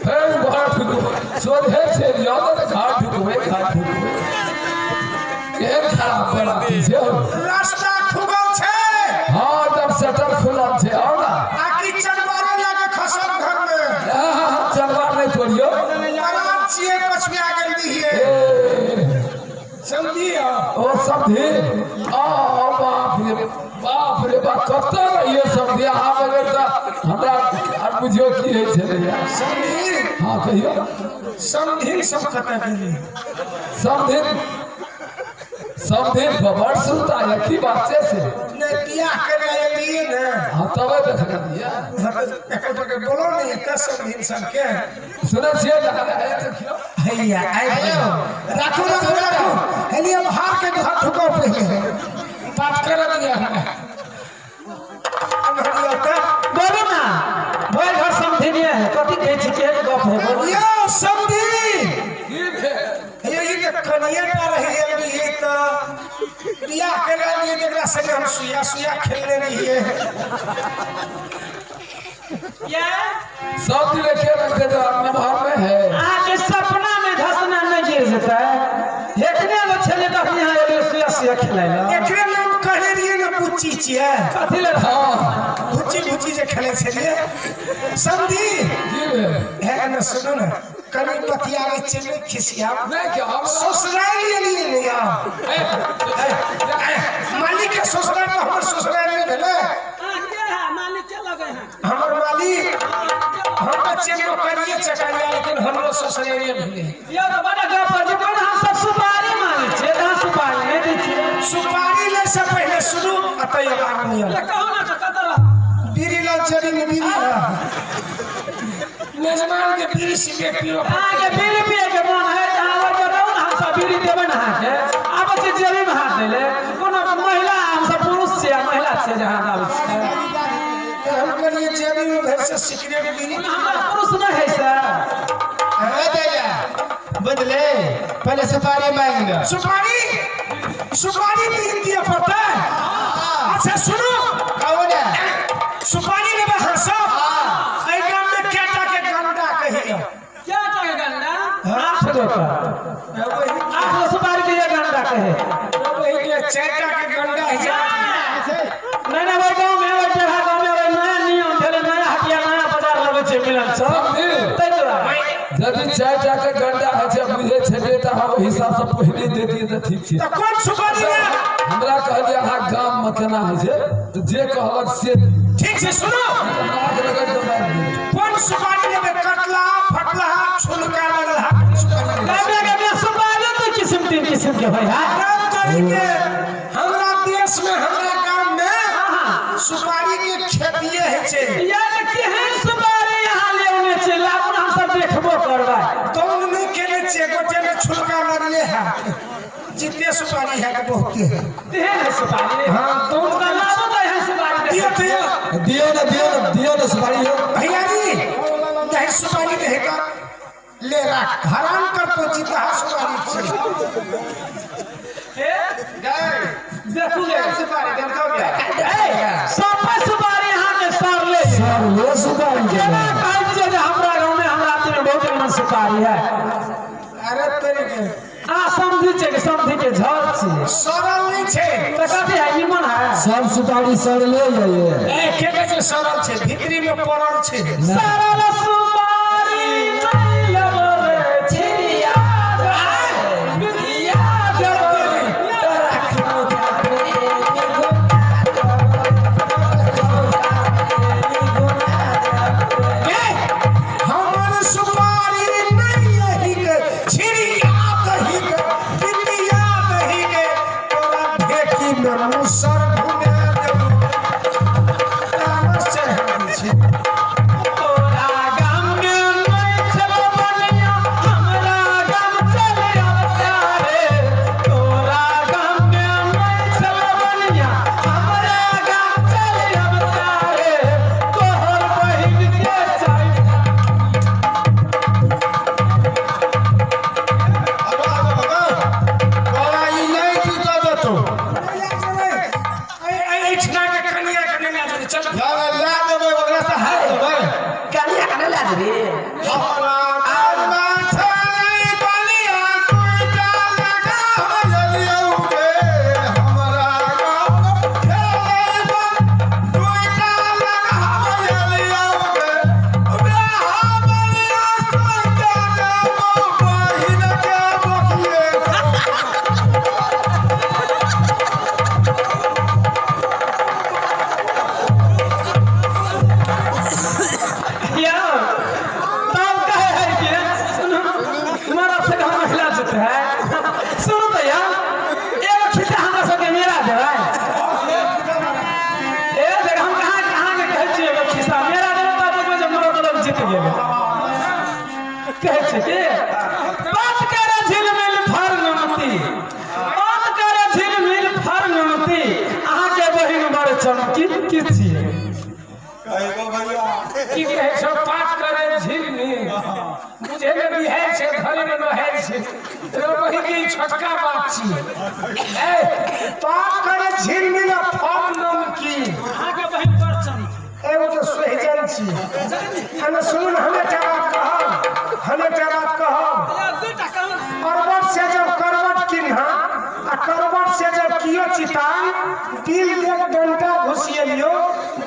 [SPEAKER 2] हे घर ढुकबै सोधे छै यौ तऽ घर ढुकबै घर ढुकबै केहन खराब बराती छै।
[SPEAKER 4] रास्ता खुगल छै।
[SPEAKER 2] हां एकदम शटर खुलल छै। आउ ना
[SPEAKER 4] आकि चलबारे लागे खसल घर में।
[SPEAKER 2] हां चलबार नहीं तोड़ियो।
[SPEAKER 4] बरात छियै पछुआ गेल रहियै। समझियो
[SPEAKER 2] ओ समझी आ बाप रे बाप रे बाप कतऽ रहियै समझी अहाँ बगैर तऽ हमरा आर बुझियौ की होइ छलैया।
[SPEAKER 4] समझी
[SPEAKER 2] हाँ कहियौ।
[SPEAKER 4] समझी सब कतऽ गेलै?
[SPEAKER 2] समझी समझी बड़ सुनता है की बात छै से?
[SPEAKER 4] नहीं बियाह करे एलियै ने।
[SPEAKER 2] हाँ तबे देखने दिया।
[SPEAKER 4] एको टके बोलो नहीं तऽ समझी सबके।
[SPEAKER 2] सुनै छियै देखियौ।
[SPEAKER 4] हैया आइयो राखू राखू राखू हेलिए भार के घर ठुको पहिले बात कर दिया हमरा।
[SPEAKER 5] बोलू ना भोर घर समझिए है कथी कहै छी के गप है बोलू।
[SPEAKER 4] यौ समझी
[SPEAKER 2] की भेल?
[SPEAKER 4] हे ई जे कनिए टा रहि गेल रहियै तऽ बियाह करे लिए एकरा संगे हम सुइया सुइया खेलने रहियै।
[SPEAKER 5] या
[SPEAKER 2] सब दिन के रखते तो नमहर में है।
[SPEAKER 5] अहाँ के सपना में धसना नहीं गिर जेतै। एतने गो छलै तखनी अहाँ एलियै सुइया सुइया खेलै लए।
[SPEAKER 4] एकरे नाम कहने रहियै ने बुच्ची छियै।
[SPEAKER 5] कथी लेल?
[SPEAKER 2] हाँ
[SPEAKER 4] बुच्ची बुच्ची जे खेलै छलियै। समझी
[SPEAKER 2] की भेल?
[SPEAKER 4] हे ने सुनू ने कनि बतियाबै छियै नहि खिसियाब।
[SPEAKER 2] नहीं क्या हम
[SPEAKER 4] ससुराल एलियै ने यौ। मालिक के ससुराल तऽ हमर ससुराल नहि भेलै।
[SPEAKER 5] मालिक के लगे हैं?
[SPEAKER 4] हमर मालिक हम बच्चे नौकरिए चकाइया लेकिन हमरो ससुराले भेलै।
[SPEAKER 5] यौ तऽ बड़ा गप पर जे कोन हम सब सुपारी मांगै छियै तऽ अहाँ सुपारी नहि दै छियै।
[SPEAKER 4] सुपारी लै से पहिले सुनू आ तै आगू नियम।
[SPEAKER 5] कहू ना तऽ कतऽ
[SPEAKER 4] बीड़ी ला जड़ी में बीड़ी ला मेजबान के बीड़ी सिगरेट पियो।
[SPEAKER 5] अहाँके बीड़ी पिए के मन है तऽ अहाँ ओहि रहू ने हम सब बीड़ी देबै ने अहाँके। आबै छी जेबीमे हाथ दै ले। कोनो महिला हम सब पुरुष छियै महिला छियै जे हाथ आबै छियै।
[SPEAKER 4] हम देलिए जेबी में भर से सिगरेट दी।
[SPEAKER 5] हमरा पुरुष नहीं है सर।
[SPEAKER 6] अरे दैया बुझले पहले सुपारी मांग लो।
[SPEAKER 4] सुपारी सुपारी तीन दिया पड़ता है। अच्छा सुनो
[SPEAKER 6] कहो ना
[SPEAKER 4] सुपारी लेबे हाँ सब एहि गाम में केटा के गंडा कहियो।
[SPEAKER 5] क्या के गंडा? 8 गो का 8 गो सुपारी के गंडा कहे।
[SPEAKER 4] वही के 4टा के गंडा है।
[SPEAKER 5] नहीं नहीं भाई गांव में वही जगह गांव में वही नया नियम भेलै, नया हटिया नया बाजार लगै छै मिलन सब तै दुआरे
[SPEAKER 2] यदि 4टा के गंडा है छै बुझे छलियै तऽ हम ओहि हिसाब से पहिले दे दियै तऽ ठीक छै।
[SPEAKER 4] तऽ कोन सुपारी ले?
[SPEAKER 2] हमरा कहलियै अहाँ गाम में केना होइ छै तऽ जे कहलक से
[SPEAKER 4] ठीक छै। सुनो
[SPEAKER 2] नाक रगड़ के मारि दियौ।
[SPEAKER 4] कोन सुपारी लेबै? कटला फटला छुलका लगला सुपारी।
[SPEAKER 5] गामे सुपारी तो किस्म तीन किस्म के होइ है।
[SPEAKER 4] आराम करी के हमरा देश में हमरा गाम में सुपारी के खेतिए होइ छै।
[SPEAKER 5] यार केहन सुपारी यहाँ लेने छै लाबू हम सब देखबो करबै।
[SPEAKER 4] तौन नहि केने छियै, गोटे में छुलका लगले है। जितने सुपारी है बहुते है।
[SPEAKER 5] तेहन है सुपारी।
[SPEAKER 4] हाँ तौन
[SPEAKER 5] तऽ लाबू तऽ एहन सुपारी
[SPEAKER 4] दियो दियो
[SPEAKER 2] दियौ ने दियौ ने दियौ ने सुपारी यौ।
[SPEAKER 4] भैया जी नहीं सुपारी नहीं का ले रख हराम कर तो जीता सुपारी छै।
[SPEAKER 5] देखू गे
[SPEAKER 6] सुपारी देखो क्या
[SPEAKER 5] सब सुपारी यहाँ के सर ले
[SPEAKER 2] सर ले सुपारी
[SPEAKER 5] केना कहै छियै जे हमरा गाँव में हमरा आदमी में बहुत निमन सुपारी है।
[SPEAKER 4] अरे तोरी के
[SPEAKER 5] आ समझी छै कि समझी के झर छियै
[SPEAKER 4] सरल नहीं छै
[SPEAKER 5] तऽ कथी है निमन है।
[SPEAKER 2] सब सुपारी सर ले जाइए।
[SPEAKER 4] ए के कहै छै सरल छै भीतरी में पड़ल छै।
[SPEAKER 5] सरल सुपारी नहीं लेबो रे छिरिया बिरिया देबो रे।
[SPEAKER 4] ए हमर सुपारी नहीं लही के छिरिया दही के बिटिया दही के तोरा ढेकी में मुसर घुमा देबो। तामस चढ़ा दै छै।
[SPEAKER 5] तोरा गाम में नहीं छलो बनिया हमरा गाम चल अवता रे। तोरा गाम में नहीं छलो बनिया हमरा गाम चल अवता रे। तोहर बहिन के चाही।
[SPEAKER 6] तोरा ई नहि जीतऽ देतौ।
[SPEAKER 4] एहिठिना के कनिया के नहि लए जेबै चल।
[SPEAKER 6] लए देबै ओकरा से हारि देबै।
[SPEAKER 1] कनिया के नहि लए जेबही?
[SPEAKER 6] हमरा गाम में छलै बलिया दुइटा लगा लियौ गे। हमरा गाम में छलै दुइटा लगा लियौ गे। बियाह बलिया संगे देबौ बहिन के बकिए।
[SPEAKER 5] यौ तब कहे है कि सुनो मरद से हम महिला जीत है। सुनो तो यौ एगो खिस्सा हमरा सबके मेरा देबै। ए देख हम कहाँ कहाँ के कहै छियै एगो खिस्सा मेरा देबै तब देखबै जे मरद लोग जीत गेलै। कहै छै कि बात करे झिलमिल फरनमती, बात करे झिलमिल फरनमती, अहाँके बहिन बड़ चमकी की छियै?
[SPEAKER 4] की कहै छौ पाँच करे झिलमिल बुझे में बिहार छै घरे में नहाय छै रही के छोटका बात छियै। ए पाँच करे झिलमिल आ फल नमकी
[SPEAKER 5] अहाँके बहिन बड़ चमकी।
[SPEAKER 4] एगो तऽ सोहिजन छी। हमे सुन हम एकटा बात कहब हम एकटा बात कहब। करबट से जब करबट किन्हा आ करबट से जब कियो चितान दिल एक डंटा घुसिएलियो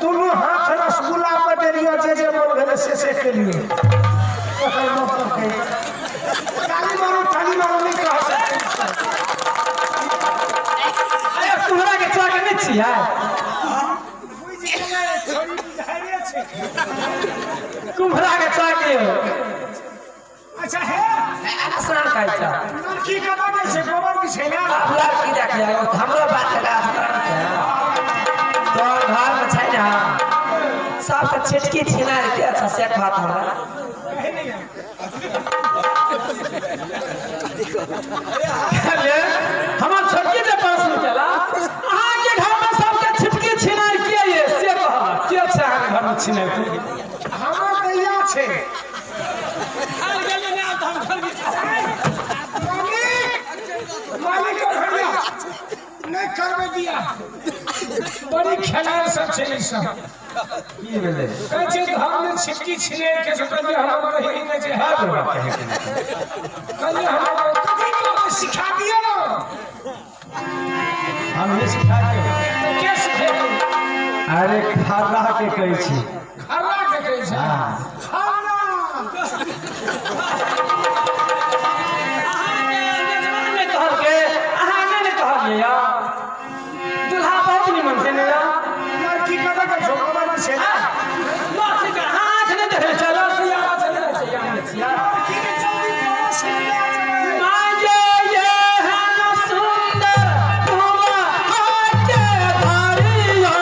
[SPEAKER 4] दुनू हाथ रसगुल्ला पर देलियो जे जे मन भेलै से से केलियो। ओकर मतलब कहियो ताली मारू नहीं कह सकते।
[SPEAKER 5] अरे कुम्हरा के चाक नहि छियै? कुम्हरा के चाक यौ।
[SPEAKER 4] अच्छा है
[SPEAKER 1] स्नान खाइ छ।
[SPEAKER 4] लड़की कतऽ जाइ छै गोबर बिछैला?
[SPEAKER 1] आब लड़की देखियै हमरो बात लगा तोहर घरमे छै ने सबके छिटकी छिना के अच्छा से कहत हमरा।
[SPEAKER 5] हमर छोटकी जे प्रश्न केला अहाँके घर में सबके छिटकी छिनाइ के ये से कहलक के छै अहाँके घर में छिनेतै।
[SPEAKER 4] हमर दैया छै। मालिक भैया नहीं करबे दिया। बड़ी खेलाड़ सब छै ई सब।
[SPEAKER 6] की भेलै?
[SPEAKER 4] कहै छै हमने छिटकी छिने के से कहलियै हम कही नहि छै।
[SPEAKER 6] हद बात कहै के नहि।
[SPEAKER 4] कहलियै हम कथी कहबै सिखा दिअ ना।
[SPEAKER 6] हमही सिखा दियौ।
[SPEAKER 4] तऽ के सिखेतै?
[SPEAKER 6] अरे खर्रा के कहै छी।
[SPEAKER 4] खर्रा के कहै छै?
[SPEAKER 6] हाँ।
[SPEAKER 4] खर्रा।
[SPEAKER 5] अहाँके यजमान नहि कहलकै, अहाँ नहि ने कहलियै यौ। दुल्हा बहुत निमन छै ने यौ।
[SPEAKER 4] लड़की कतऽ के छौ? खबर नहि छै।
[SPEAKER 5] लड़की के आँख नहि देखै छै, लड़की आवाज नहि देखै छै, आँख नहि छियै।
[SPEAKER 4] लड़की के जल्दी पड़ोस में लए जेबै।
[SPEAKER 5] माये ये हन सुंदर दुल्हा के धरियो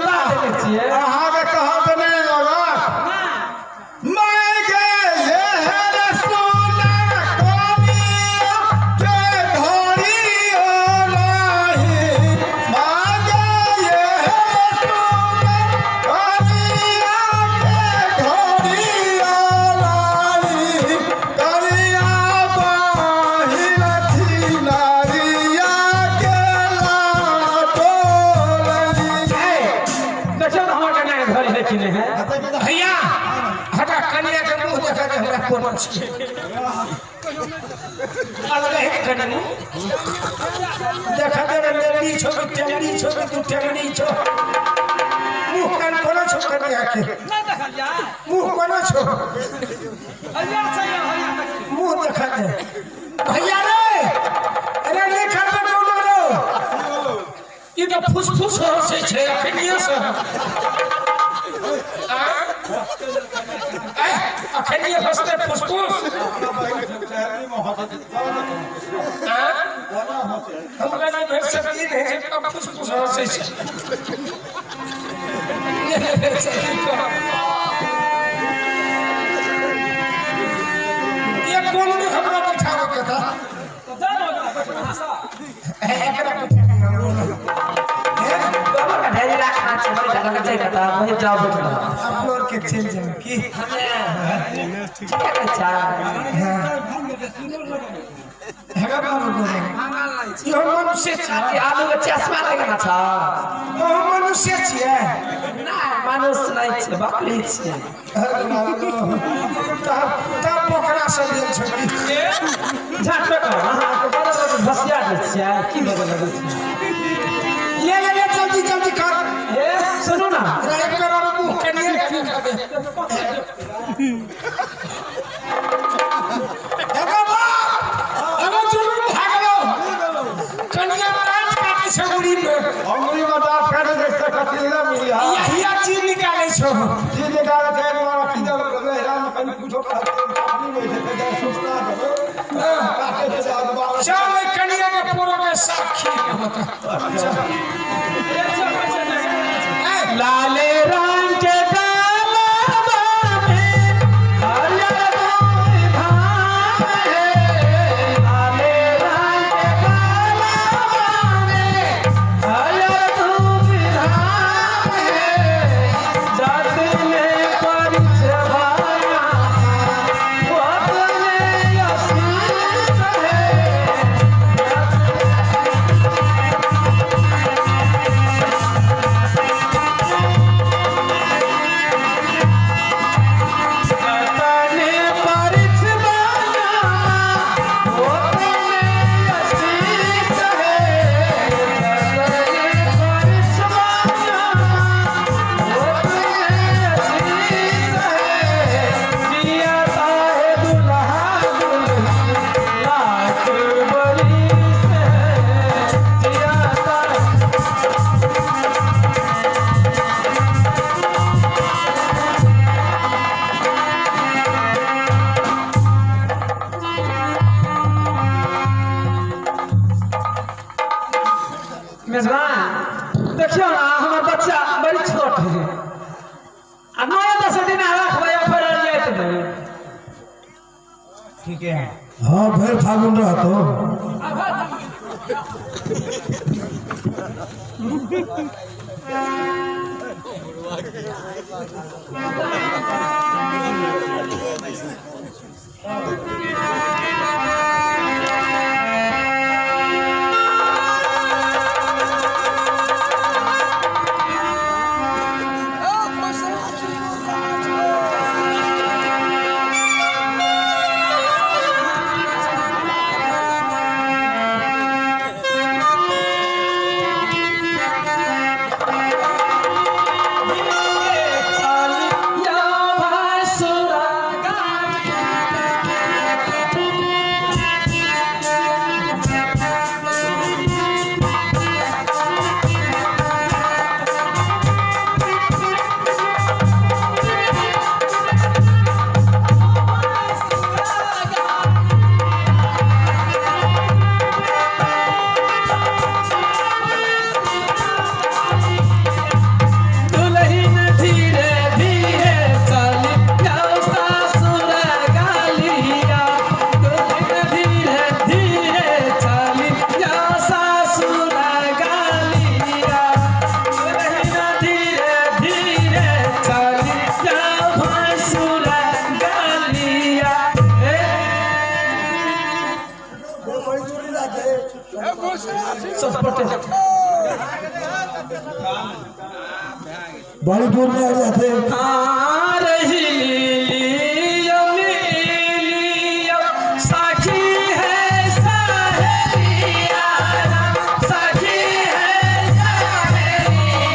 [SPEAKER 5] नाही।
[SPEAKER 3] अहाँके कहब तऽ नहि लगत। मैं गे एहन सुनर कनिया के धरियो नाही। मैं गे एहन सुनर कनिया के धरियो नाही। कनिया बाहिर छिनारिया के लाडोलनी।
[SPEAKER 5] देखियौ तऽ हमर कन्या के धरी है कि नहि है।
[SPEAKER 4] भैया हटा कनिया के मुंह देखा के हमरा कोना छियै। अलग है कनिया। देखा दे रे लेली छौ कि टेंगनी छौ कि दू टेंगनी छौ। मुंह कान कोना छौ कनिया के?
[SPEAKER 5] नहि देखलियै?
[SPEAKER 4] मुंह कोना छौ?
[SPEAKER 5] भैया छै यौ, भैया देखियौ।
[SPEAKER 4] मुंह देखा दे। भैया रे अरे नहीं करबे कोनो रो। ई तऽ फुसफुस हँसै छै अखनिये से। अखनिये हँसतै फुसफुस। हमरा नहि भेट सकली नहि छै तऽ फुसफुस हँसै छै। नहि भेट सकली तऽ। एक कोन में हमरा बैठाबे के था। एकरा बैठा के
[SPEAKER 1] बाबा का ढेरी लाख हाथ छै बैठा के छै कता वही जाओ बैठ रहो।
[SPEAKER 4] अपनो के चलि जाए की।
[SPEAKER 1] ठीक है अच्छा।
[SPEAKER 4] हेगा बाबू इहो मनुष्य छियै।
[SPEAKER 1] आलू के चश्मा लगेना छ।
[SPEAKER 4] ओहो मनुष्य छियै।
[SPEAKER 1] नहि मनुष्य नहि छै, बकरी छियै।
[SPEAKER 4] तब बोकरा सब भेल छौ की।
[SPEAKER 5] झट पे करू, अहाँके बड़ बड़ भसिया दै छियै, की बजऽ लगै छियै?
[SPEAKER 4] ले ले ले जल्दी जल्दी कर।
[SPEAKER 5] हे सुनू ना।
[SPEAKER 4] एक बेर और मुंह कनिए के देखा दे। एगो बाप एगो जुलूम भागलो। कनिया दाँत काटै छै उड़ी में।
[SPEAKER 3] अंगुरी में दाँत काटै छै से कथी लए मिली हा?
[SPEAKER 4] यहिया चीज निकालै छौ।
[SPEAKER 3] चीज निकालै छै एक बार अथी जब लहरा में कनि कुछो काटनी होइ छै तऽ जाय सुस्ता देबै। काटै छै तऽ अखबार।
[SPEAKER 4] चल ओहि कनिया के पोरो के साक्षी होता।
[SPEAKER 5] लाले रंग के डालबा में हरियर धान है। लाले रंग के डालबा में हरियर धान है। जात में परिचय भाया वतने आशीष है।
[SPEAKER 6] ठीके है।
[SPEAKER 3] हाँ भरि फागुन रहतो।
[SPEAKER 5] दुल्हन धीरे धीरे चली जाओ सासुर गालिया, दुल्हन धीरे धीरे चली जाओ सासुर गालिया, दुल्हन धीरे धीरे चली जाओ भैंसुर गालिया। सपटे
[SPEAKER 3] बड़ी दूर में आ जाते।
[SPEAKER 5] साखी है सहेलिया, साखी है सहेलिया, साखी है सहेलिया,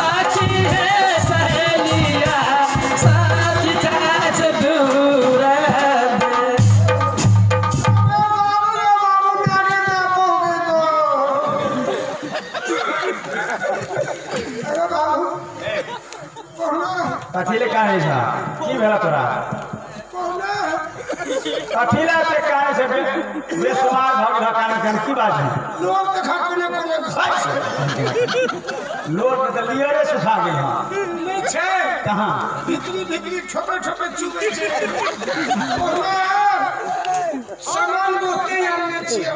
[SPEAKER 5] साखी है सहेलिया।
[SPEAKER 6] कथी ले कानै छ? की भेल तोरा? कथी ले एते कानै छ? बेसुमार भऽ गेल कानै कान, की बात है?
[SPEAKER 4] लोग देखा कोने कोने खाइ छै।
[SPEAKER 6] लोट तऽ लियरे सुखा गेल हँ।
[SPEAKER 4] नहि छै।
[SPEAKER 6] कहाँ?
[SPEAKER 4] भितरी भितरी ठोपे ठोपे चुबै छै। सामान बहुते आनने छियै।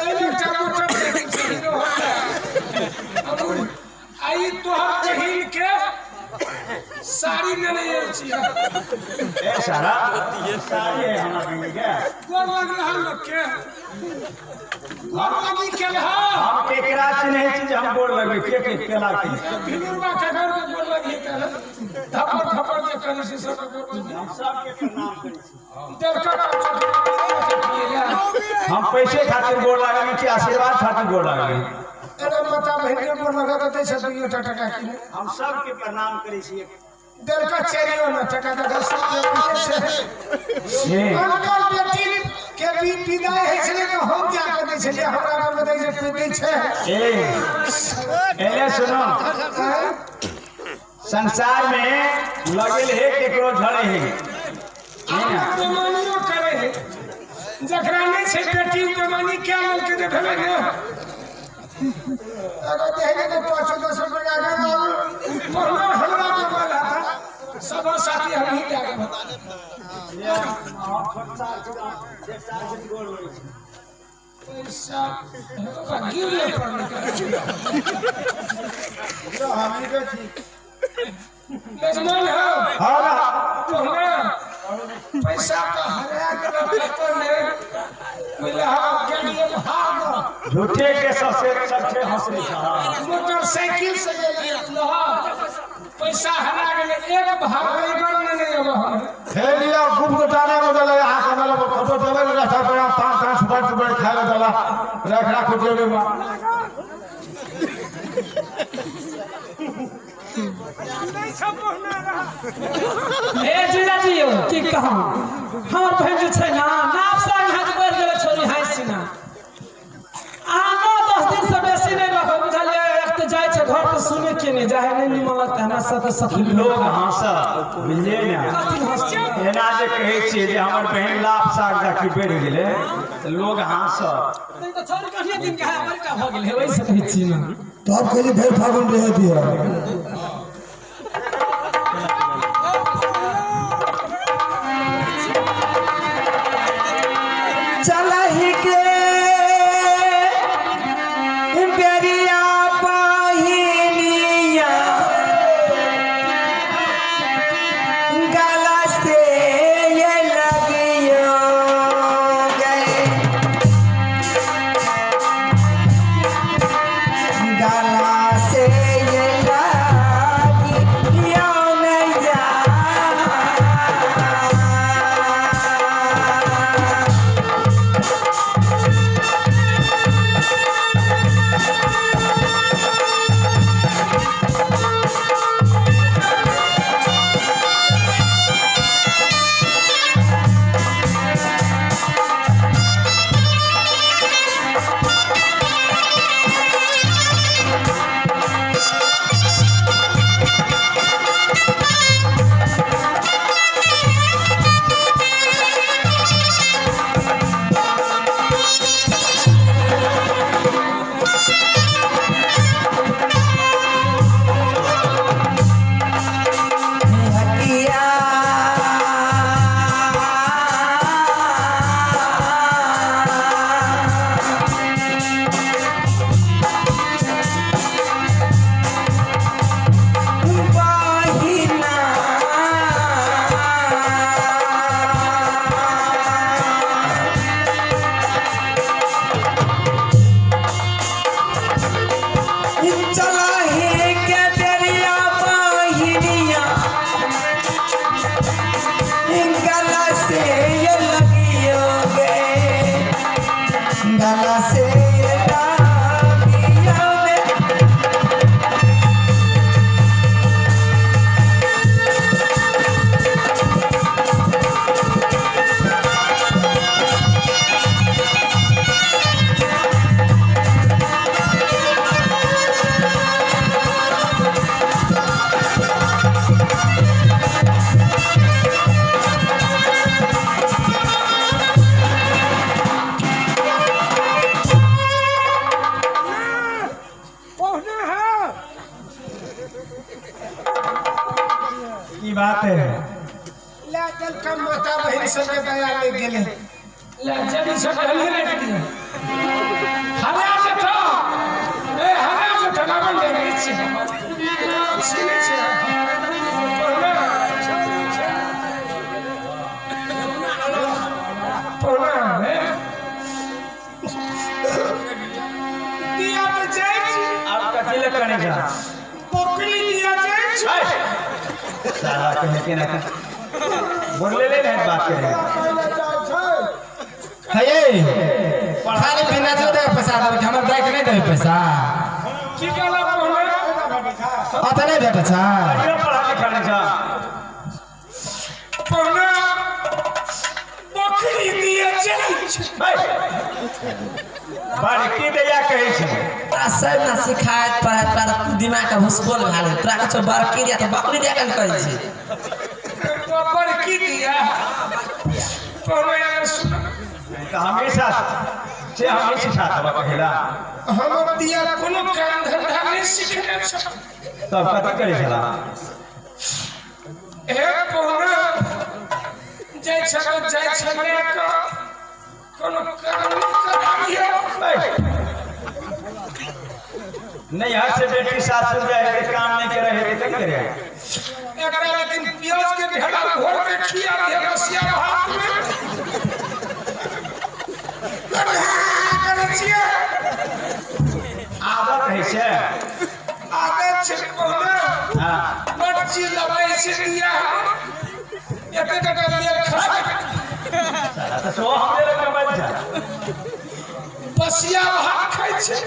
[SPEAKER 4] एहि एकटा मोटरसाइकिल छै हीरो होंडा। आ ई तोहर बहिन के ने आयल छी।
[SPEAKER 3] ए सारा सारी है हमरा के के
[SPEAKER 4] गोर लगल हम लोग के गोर लगी के हा।
[SPEAKER 3] हम केकरा चिन्है छी जे हम गोर लगबै के के केला के
[SPEAKER 4] भिनुरवा के घर में गोर लगी के धपर धपर जे करै छी सब गोर लगी।
[SPEAKER 3] हम सबके प्रणाम करै छी।
[SPEAKER 4] देलका
[SPEAKER 3] हम पैसे खातिर गोर लागल कि आशीर्वाद खातिर गोर लागल?
[SPEAKER 4] अरे माता बहन के गोर लगा दै छै 2 टका किने।
[SPEAKER 3] हम सबके प्रणाम करै छी।
[SPEAKER 4] देलका चेरियो ना टका दे सब छै। हुनकर बेटी के भी विदाई होइ छलै तऽ हम जा कऽ दै छलियै, हमरा घर में दै छै दै छै।
[SPEAKER 3] ए एने सुनो, संसार में लगल है केकरो झड़े है।
[SPEAKER 4] बेमानियो करे है जकरा नहीं छै बेटी बेमानी क्या लेलकै जे भेलै ने। अगर देखे ने 5-10 रुपया के पहला हमरा बेमान आता सब साथी हम ही जा के पैसा गिर पड़ने मेजमान है। हाँ पैसा का हरा के मिला
[SPEAKER 3] झूठे के सबसे सबसे हंसने
[SPEAKER 4] मोटरसाइकिल से पैसा हरा गेलै एक भाग में नहीं अब हम
[SPEAKER 3] हे लिया गुप गोटाने में दला यहाँ के मतलब फोटो देवे रखा पर 5-5 सुपारी सुपारी खाए दला रख रख जेबे में
[SPEAKER 4] नहीं सब पहुना रहा।
[SPEAKER 5] ए जीजाजी यौ की कहूं हमर बहन जे छै ना नाप संग हाथ बढ़ गेलै छोरी हँसी ना। अहाँ 9-10 दिन से बेसी नहि रहब बुझलियै। एक तऽ जाइ छै घर तऽ सुनै के नहि जाइ नहि निमन लगतै हमरा सबके सखी
[SPEAKER 3] लोग हँसत बुझलियै ने। एना जे कहै छियै जे हमर बहन लाभ साग जाके बढ़ि गेलै तऽ लोग हँसत।
[SPEAKER 5] तऽ छोरी कहिए दिन के है बड़का भऽ गेलै ओहि से कहै छी ना।
[SPEAKER 1] तब कहियो भरि फागुन रहे दिअ। चलहि के बेरिया बहिनिया गला से ये लगियो गए गला से ये लगियो नैया। गला से लगियो ने।
[SPEAKER 6] की बात है
[SPEAKER 4] ला दल का माता बहन सबके दया ले गेले
[SPEAKER 5] ला जब सब हले रख दिया हरा जथा ए हरा जथा ना बन ले छी छी छी पढ़ना
[SPEAKER 6] कथी ले करै छला?
[SPEAKER 4] बकरी दिया जाइ छै।
[SPEAKER 6] साला कहे के ना बोलले ले नहीं बात करे। हे खाली बिना जो दे पैसा देब हमर दाइ के नहीं देबे पैसा।
[SPEAKER 4] की कहला पहले?
[SPEAKER 6] अत नहीं भेटै छै।
[SPEAKER 5] पढ़ा लिखा नहीं छा।
[SPEAKER 4] पहले बकरी दिया जाइ छै।
[SPEAKER 6] बड़की दैया कहै छै।
[SPEAKER 7] तोरा सब ना सिखायत पढ़ायत तोरा दिमाग के भुसकोल भए गेल। तोरा किछो बड़की दिया तऽ बकरी दिया केना कहै छै?
[SPEAKER 4] बड़की दिया पहले सुन।
[SPEAKER 6] तऽ हमेशा से हमेशा सिखा देबऽ कहिला।
[SPEAKER 4] हमर दिया कोनो काम धंधा नहीं सिखने छै।
[SPEAKER 6] तब कथी करै छला?
[SPEAKER 4] हे पहुना जाइ छल जाइ छलै कऽ कोनो काम कराबियो।
[SPEAKER 6] नहीं यहाँ से बेटी सासुर जाए के काम नहीं करे है तो करे।
[SPEAKER 4] एकरा लेकिन प्याज के ढेला घोर के खिया दिया रसिया भात में। करै छियै।
[SPEAKER 6] आदत है से।
[SPEAKER 4] आदत छै पहुना।
[SPEAKER 6] हां
[SPEAKER 4] मर्ची लबै छै दिया एते टका लिया खा।
[SPEAKER 6] साला तऽ सो हमरे लग कमाइ छै।
[SPEAKER 4] बसिया भात खाइ छै।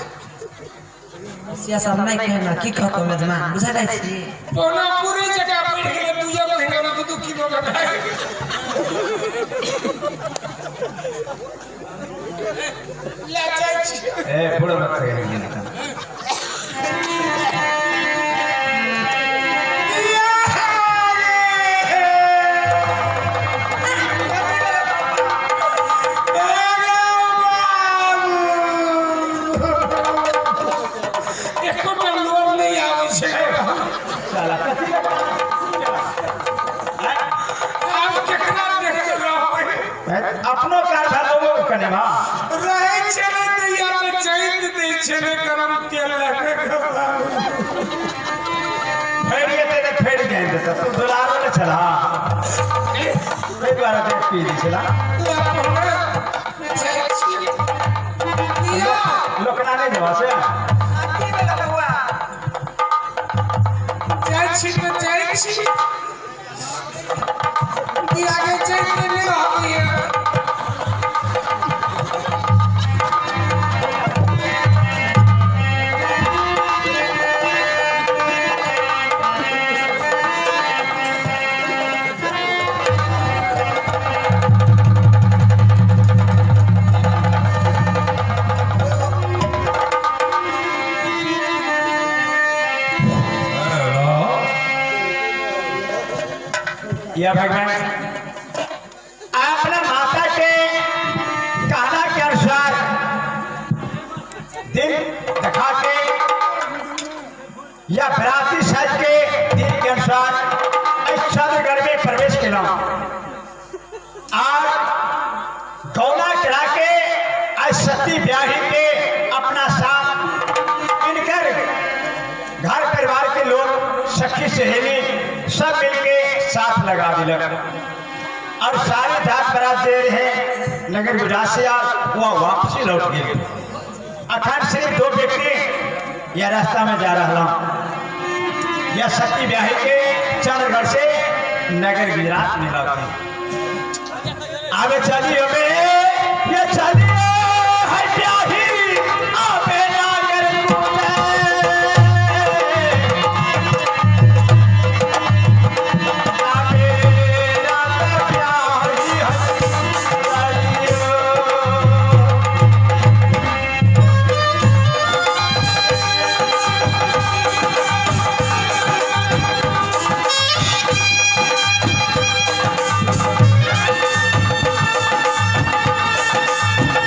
[SPEAKER 7] बसिया सब नहीं कहना की कहतो मेजमान बुझै नै छी।
[SPEAKER 4] पहुना पूरी जगह बढ़ि गेलै 2 महीना में 2 किलो के भए गेलै। ले जाइ छी।
[SPEAKER 6] ए बुढ़ मत कहे। अपनो कार भागो कने बा
[SPEAKER 4] रहै छलै दैया में चैत दै छलै गरम तेल लगा के
[SPEAKER 6] फेर जेतै तऽ फेर जाय देतै। तू दुलारो ने छला ताहि दुआरे तऽ पी दै छला। लोकना नहीं देबा से
[SPEAKER 4] जाइ छी तऽ जाइ छी दिया के चैत नहि आबैया।
[SPEAKER 6] या भगवान अपना माता के कहना के अनुसार दिन दिखा के या बराती साज के दिन के अनुसार इस चंद्रगढ़ में प्रवेश किया और गौना चढ़ा के आज सती ब्याही के अपना साथ इनकर घर परिवार के लोग सखी सहेली सब मिलके साथ लगा दिलक और सारी रात बरात दे रहे नगर गुजरात से आज वह वापसी लौट गए। अखन सिर्फ 2 व्यक्ति यह रास्ता में जा रहा हूँ यह सती ब्याही के चंद्रगढ़ से नगर गुजरात में लौटे। आगे चलिए ये चलिए है ब्याही आवे नगर
[SPEAKER 4] Thank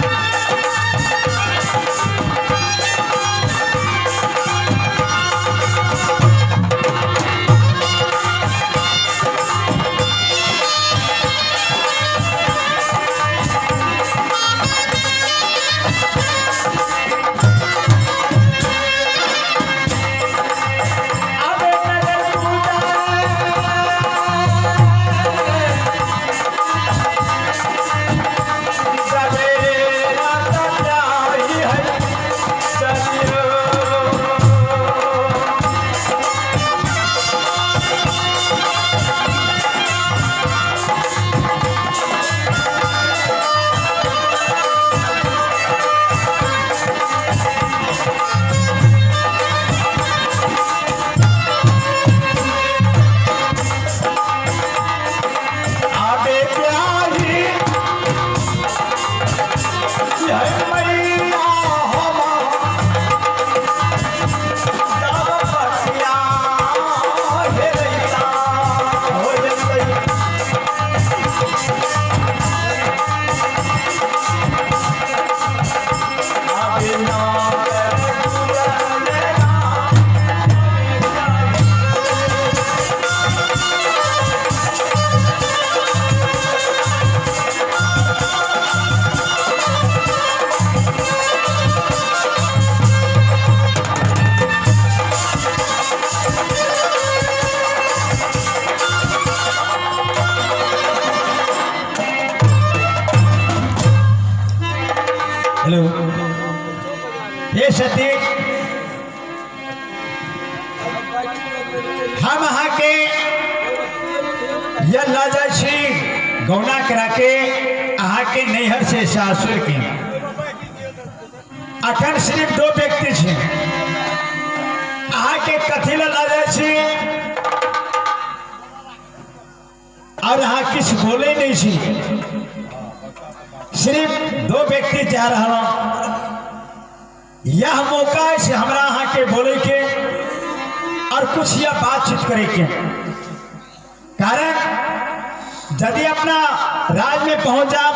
[SPEAKER 6] हेलो हे सती, हम अहाँके यह लऽ जाइ छी गौना करा के अहाँके नैहर से सासुर के। अखन सिर्फ दो व्यक्ति छी, अहाँके कथी लए लऽ जाइ छी और अहाँ किछु बोलै नहीं छी, सिर्फ दो व्यक्ति जा रहा। यह मौका है हमरा अहाँके बोले के और कुछ यह बातचीत करे के, कारण यदि अपना राज में पहुंच जाब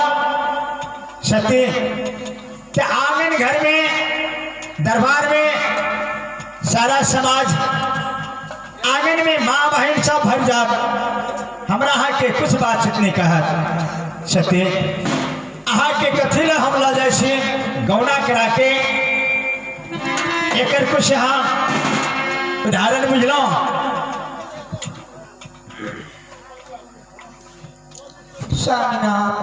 [SPEAKER 6] सती तो आंगन घर में दरबार में सारा समाज आंगन में माँ बहन सब भर जाब, हमरा अहाँके कुछ बातचीत नहीं कहत। सती अहाँके कथी लए हम लऽ जाइ छी गौना करा के, एकर कुछ अहाँ उदाहरण बुझलहुँ।
[SPEAKER 1] स्वामीनाथ,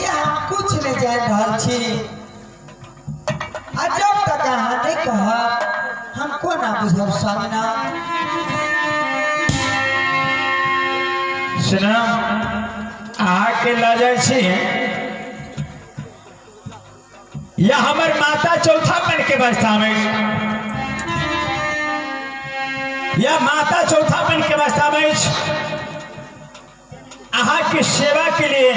[SPEAKER 1] ये हम कुछ नहीं जान रहल छी, आ जब तक अहाँ नहीं कहब हम कोना बुझब स्वामीनाथ।
[SPEAKER 6] सुना अहाँके लऽ जाइ छी या हमर माता चौथापन के अवस्था में, या माता चौथापन के अवस्था में अहाँ के सेवा के लिए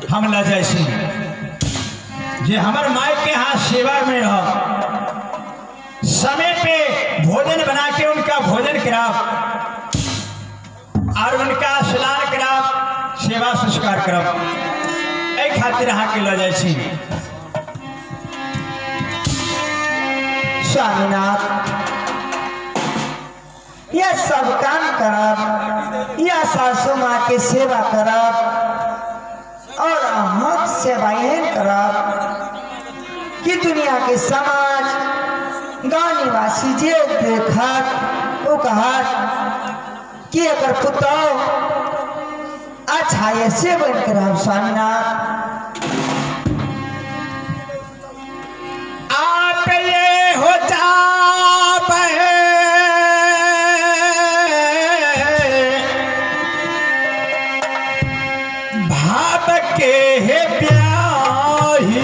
[SPEAKER 6] हम लऽ जाइ छी, जे हमर माय के यहाँ सेवा में रह, समय पे भोजन बना के उनका भोजन कराब और उनका स्नान कराब, सेवा संस्कार करब, एहि खातिर अहाँके लऽ जाइ छी।
[SPEAKER 1] स्वामीनाथ, यह सब काम करब, यह सासू माँ के सेवा करब और अहाँक सेवा एहन करब कि दुनिया के समाज गाँव निवासी जे देखत ओ कहत कि एकर पुतोहु अच्छा ऐसे बन के रहब। स्वामीनाथ,
[SPEAKER 6] आप ये हो जाबे भाव के हे ब्याही,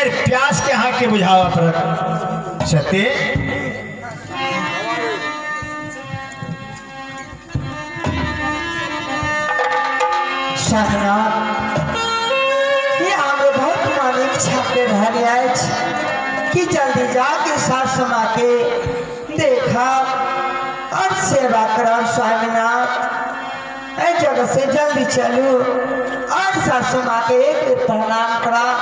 [SPEAKER 6] लेकिन प्यास के अहाँ के बुझावा पड़त। सती
[SPEAKER 1] स्वामीनाथ, ये हमरो बहुत मन इच्छा के रहल अछि कि जल्दी जाके सासु माँ के देखब और सेवा करब। स्वामीनाथ, एहि जगह से जल्दी चलू और सासु माँ के एक बेर प्रणाम करब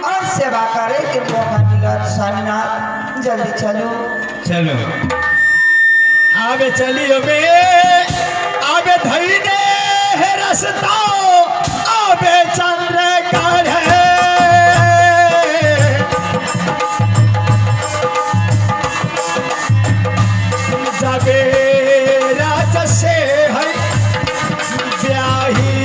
[SPEAKER 1] और सेवा करे के मौका मिलत। स्वामीनाथ, जल्दी चलू।
[SPEAKER 6] चलो आबे चलियो बे, आबे धई दे रस्ता, आबे चंद्र काढ़े जाबे राज से है ब्याही।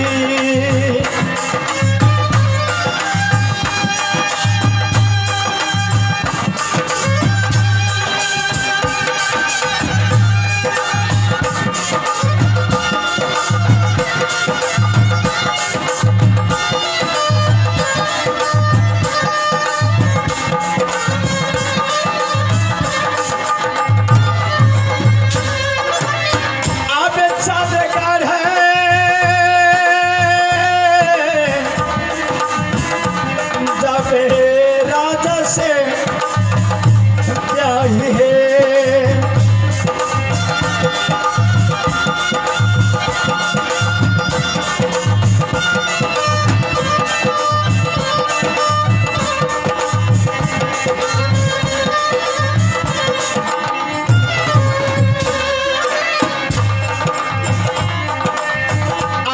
[SPEAKER 6] आबे चंद्र काढ़े जाबे राजा से ब्याही है।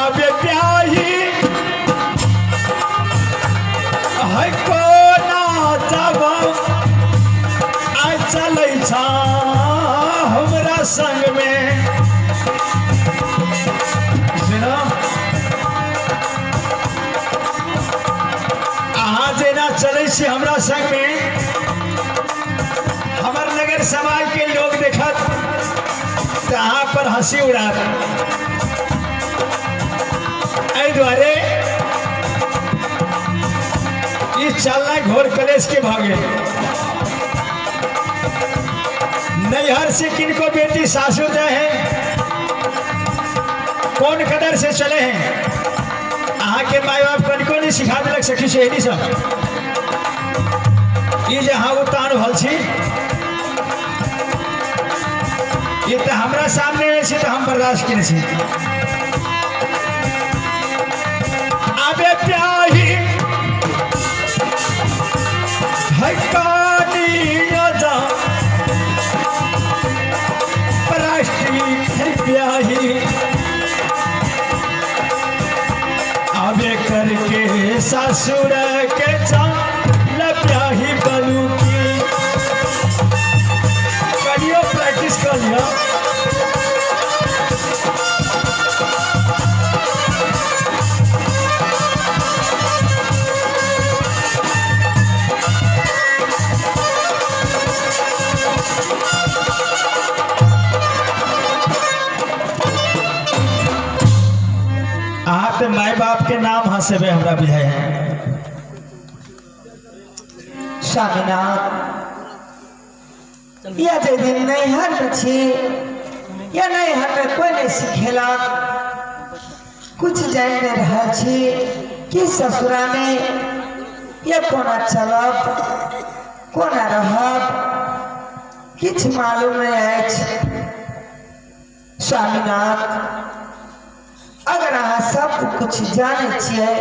[SPEAKER 6] आबे ब्याही है कोना जाब, आइ चलै छा हमरा संग में। सुनो, अहाँ जेना चलै छी हमरा संग में, हमर नगर समाज के लोग देखत तऽ अहाँ पर हंसी उड़ात। एहि दुआरे ई चलना घोर कलेश के भागे। नैहर से किनको बेटी सासुर जाए है, कौन कदर से चले हैं, अहाँ के माय बाप कनिको नहीं सिखा देलक सखी सहेली सब। ई जे अहाँ उतान भल छी, ई तऽ हमरा सामने छै तऽ हम बर्दाश्त केने छी। आबे प्याही हकानी जा प्लास्टिक प्याही, आबे करके ससुर के चल प्याही बलू की। करियो प्रैक्टिस कर लियो। अहाँ तो my बाप के नाम हंसेबे हमरा बुझाय है।
[SPEAKER 1] स्वामीनाथ, या जे दिन नैहर में छी या नैहर में कोई नहीं सिखेलक, कुछ जानि नहीं रहल छी कि ससुरा में या कोना चलब कोना रहब, किछु मालूम नहीं अछि। स्वामीनाथ, अगर अहाँ सब कुछ जानै छियै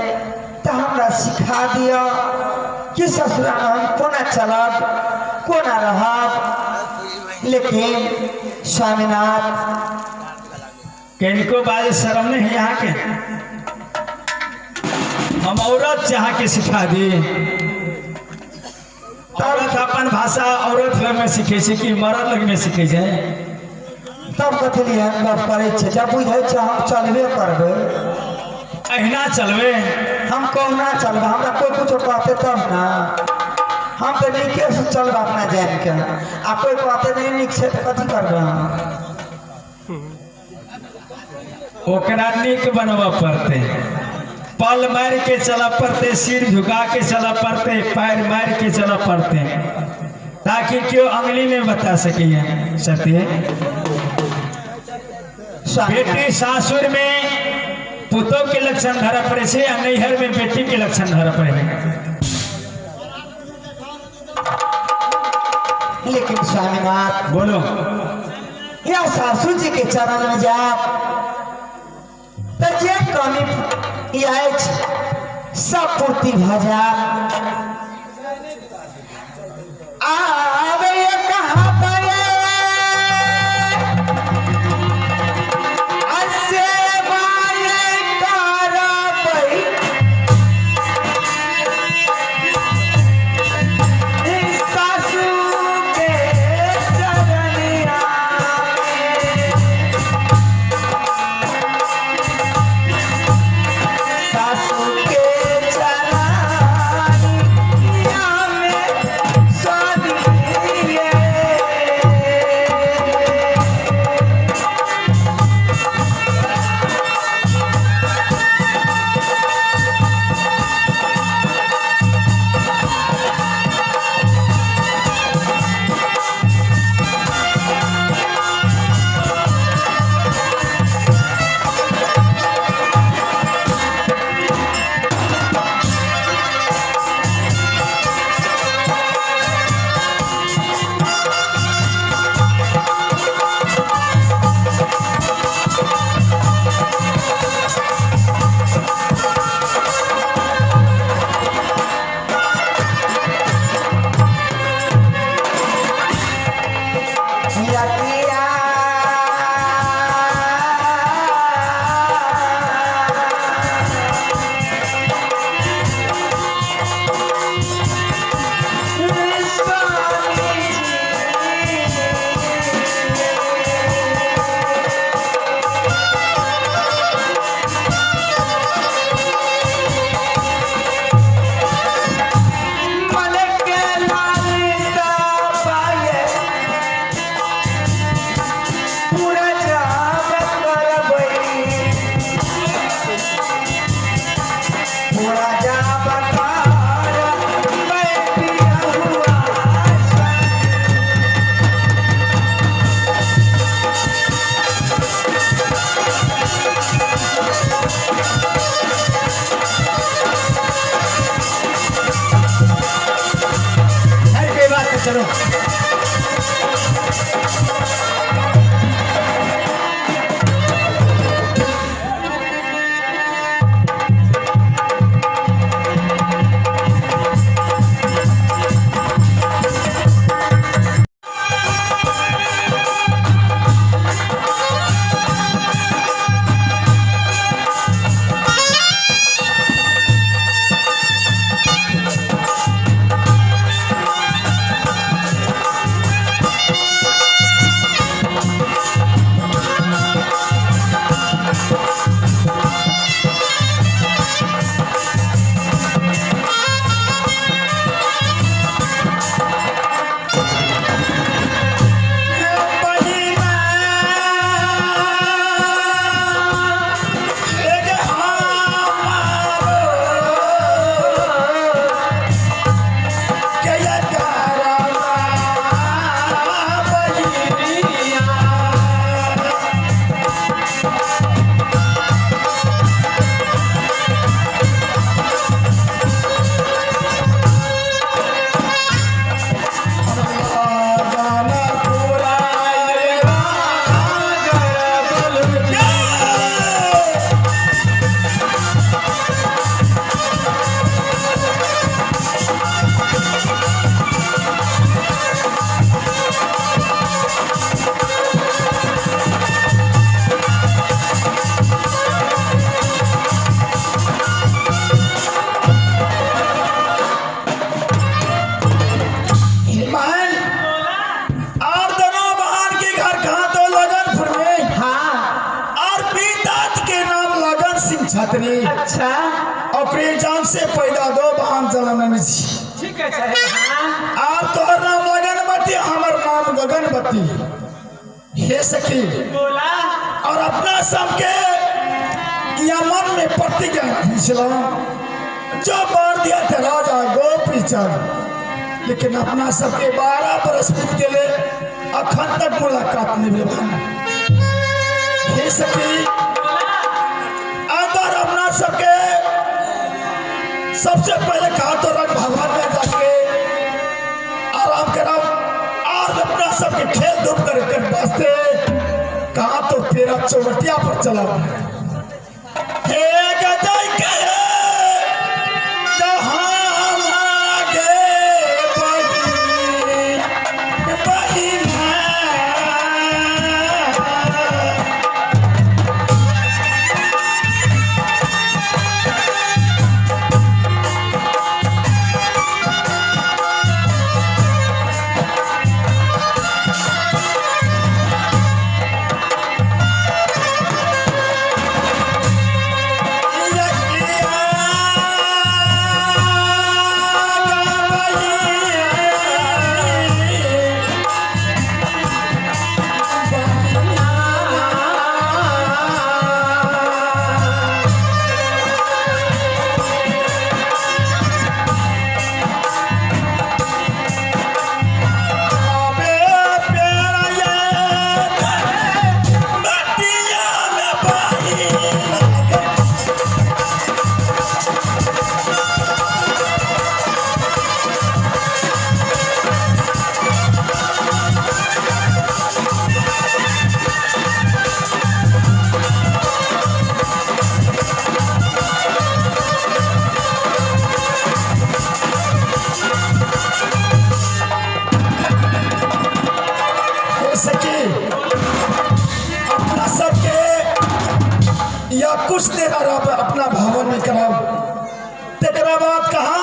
[SPEAKER 1] तऽ हमरा सिखा दिअ कि ससुरा में हम कोना चलब कोना रहब। लेकिन स्वामीनाथ,
[SPEAKER 6] किनको बाजे शर्म नहीं है यहाँ के, हम औरत चाह के सिखा दी। औरत अपन भाषा औरत लग में सीखे छै कि मर्द लग में सीखे छै?
[SPEAKER 1] तब कथी लिए हम गप करै छियै, जब बुझै छै हम चलबे करबै।
[SPEAKER 6] अहिना चलबे?
[SPEAKER 1] हम कहुना चलबै, हमरा कोई कुछो कहते तब ना। हम तऽ नीके से चलबै अपना जान के, आ कोई कहते नहीं नीक छै तऽ कथी करबै हम?
[SPEAKER 6] ओकरा नीक बनबऽ पड़तै। पल मार के चला पड़ते, सिर झुका के चला पड़ते, पैर मार के चला पड़ते, ताकि क्यों अंगली में बता सके। सत्य बेटी सासुर में पुतों के लक्षण धरा पड़े छे आ नैहर में बेटी के लक्षण धरा पड़े।
[SPEAKER 1] लेकिन स्वामीनाथ
[SPEAKER 6] बोलो,
[SPEAKER 1] या सासू जी के चरण में जा तो जे कमी सब पूर्ति भ जा। आवे कहाँ पर
[SPEAKER 6] चलो छात्री।
[SPEAKER 5] अच्छा,
[SPEAKER 6] अपने जान से पैदा दो बहन जन्म
[SPEAKER 5] ठीक है।
[SPEAKER 6] आप तोहर नाम लगनबती, हमर नाम गगनबती। हे सखी
[SPEAKER 5] बोला,
[SPEAKER 6] और अपना सबके
[SPEAKER 4] या मन में प्रतिज्ञा रखने छलहुँ जो मार दिया था राजा गोपीचंद, लेकिन अपना सबके 12 बरस बीत गेले अखन तक मुलाकात नहीं भेल। हे सखी अगर अपना सबके सबसे पहले कहा तो रंग भगवान में जाके आराम कराम और अपना सबके खेल धूप करे कर वास्ते कहा तो तेरा चौबटिया पर चला। हे गजय के कुछ देर आराम अपना भवन में कराओ। तेकरा बाद कहा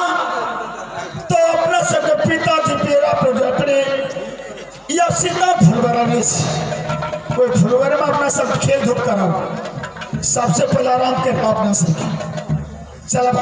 [SPEAKER 4] तो अपना सबके पिताजी पेड़ा पर अपने या सीधा फुलवरा नहीं कोई फुलवरे में अपना सब खेल धूप कराओ। सबसे पहले आराम कर अपना सब चला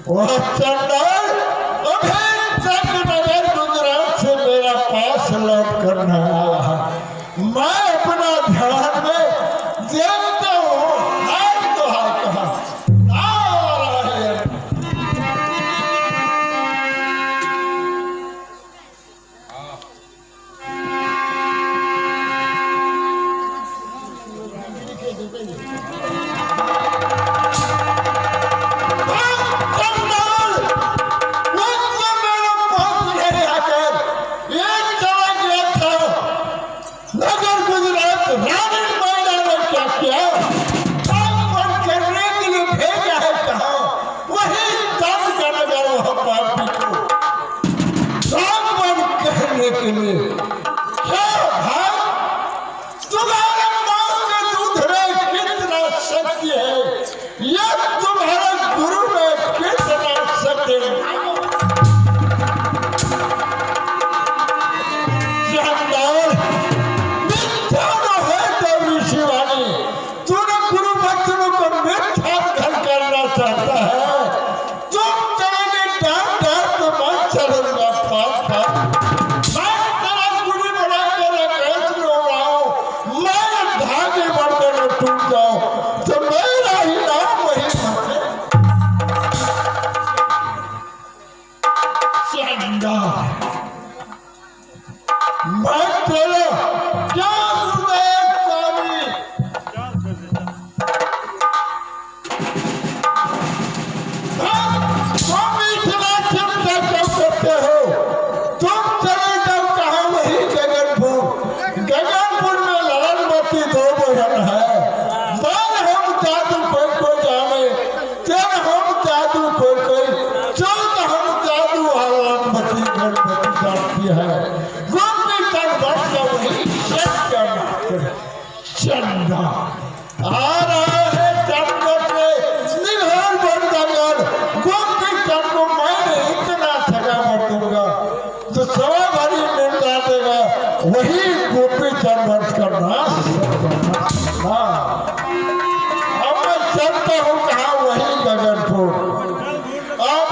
[SPEAKER 3] वह चंडाल अभी तक नगर गुजरात से मेरा पास लौट कर नहीं आया है। मैं अपना ध्यान में देखता हूँ, हाय तो हाय कहा नारायण। चंडाल मुझसे मेरे पास नहीं आकर ये चला गया था नगर गुजरात रानी मैना ने क्या किया, काम बंद करने के लिए भेजा है कहा, वही काम का नगर वह पार्टी को काम बंद करने के लिए। क्या भाई तुम्हारे माँ के दूध में कितना शक्ति है, ये तुम्हारे गुरु में कितना शक्ति है। चंडाल मिथ्या न है देवी शिवानी, तूने गुरु बच्चों को मिथ्या घर करना चाहता है। तुम चलोगे डांट डांट तो मैं चलूंगा पाप पाप। मैं तेरा गुरु बना कर आकाश में उड़ाऊं, मैं धागे बढ़कर न टूट जाऊं, तो मेरा ही नाम वही मरे। चंडाल मैं तेरे क्या गुरुदेव स्वामी, तुम इतना चिंता क्यों करते हो? तुम चले जाओ कहा वही गगनपुर, गगनपुर में ललनवती दो बहन है। मैं हम जादू कोई को जाने, तेरे हम जादू कोई कोई, चौदह हम जादू ललनवती गणपति जानती है। गोपी चंद वर्ष का वही चंदा आ रहा है, चंद से निहाल बन गोपी चंद को मैंने इतना थका मत दूंगा तो सवा भरी मिल देगा, वही गोपी चंद वर्ष का नाश। अब मैं चलता हूँ कहा वही गगनपुर। अब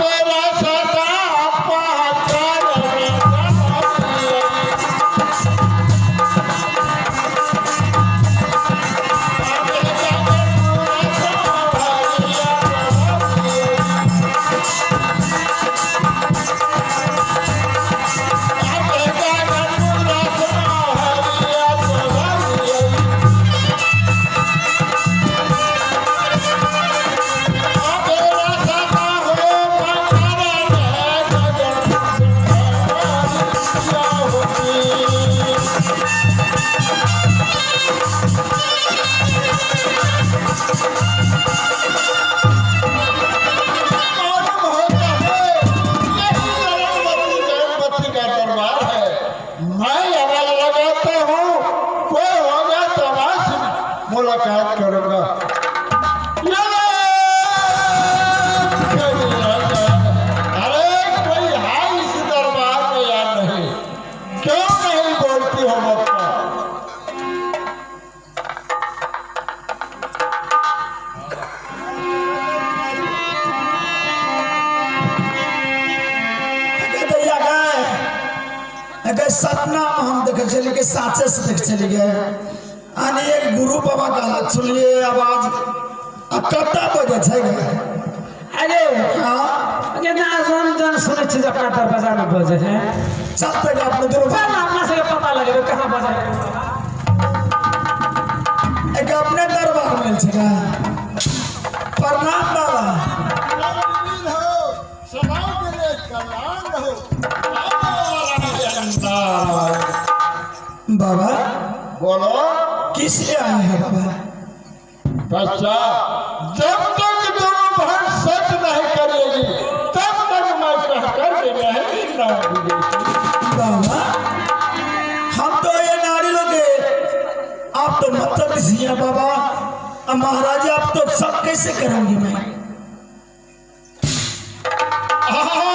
[SPEAKER 3] मैं आवाज लगाता हूँ, कोई होगा तो आवाज मुलाकात करूंगा। अरे कोई है इस दरबार में या नहीं? क्यों नहीं बोलती हो बच्चा?
[SPEAKER 4] अगर सपना में हम देख चले गए, साचे से देख चले गए। आने एक गुरु बाबा का सुनिए आवाज आ कत्ता बजे छै गे?
[SPEAKER 5] अरे
[SPEAKER 4] हाँ
[SPEAKER 5] केना जन जन सुनै छी जे अपना दरवाजा में बजे है।
[SPEAKER 4] चलते गे अपने दोनों
[SPEAKER 5] चल अपना सबके पता लगेबै कहाँ बजे है।
[SPEAKER 4] एक अपने दरबार में छै गे। प्रणाम बाबा। बाबा
[SPEAKER 3] बोलो
[SPEAKER 4] किस लिए आए हैं बाबा?
[SPEAKER 3] बच्चा जब तक दोनों बहन सच नहीं करेगी तब तक मैं कहकर के नहीं रहूंगी।
[SPEAKER 4] बाबा हम तो ये नारी लोग हैं, आप तो मतलब हैं बाबा। अब महाराज आप तो सब कैसे करेंगे? मैं बाबा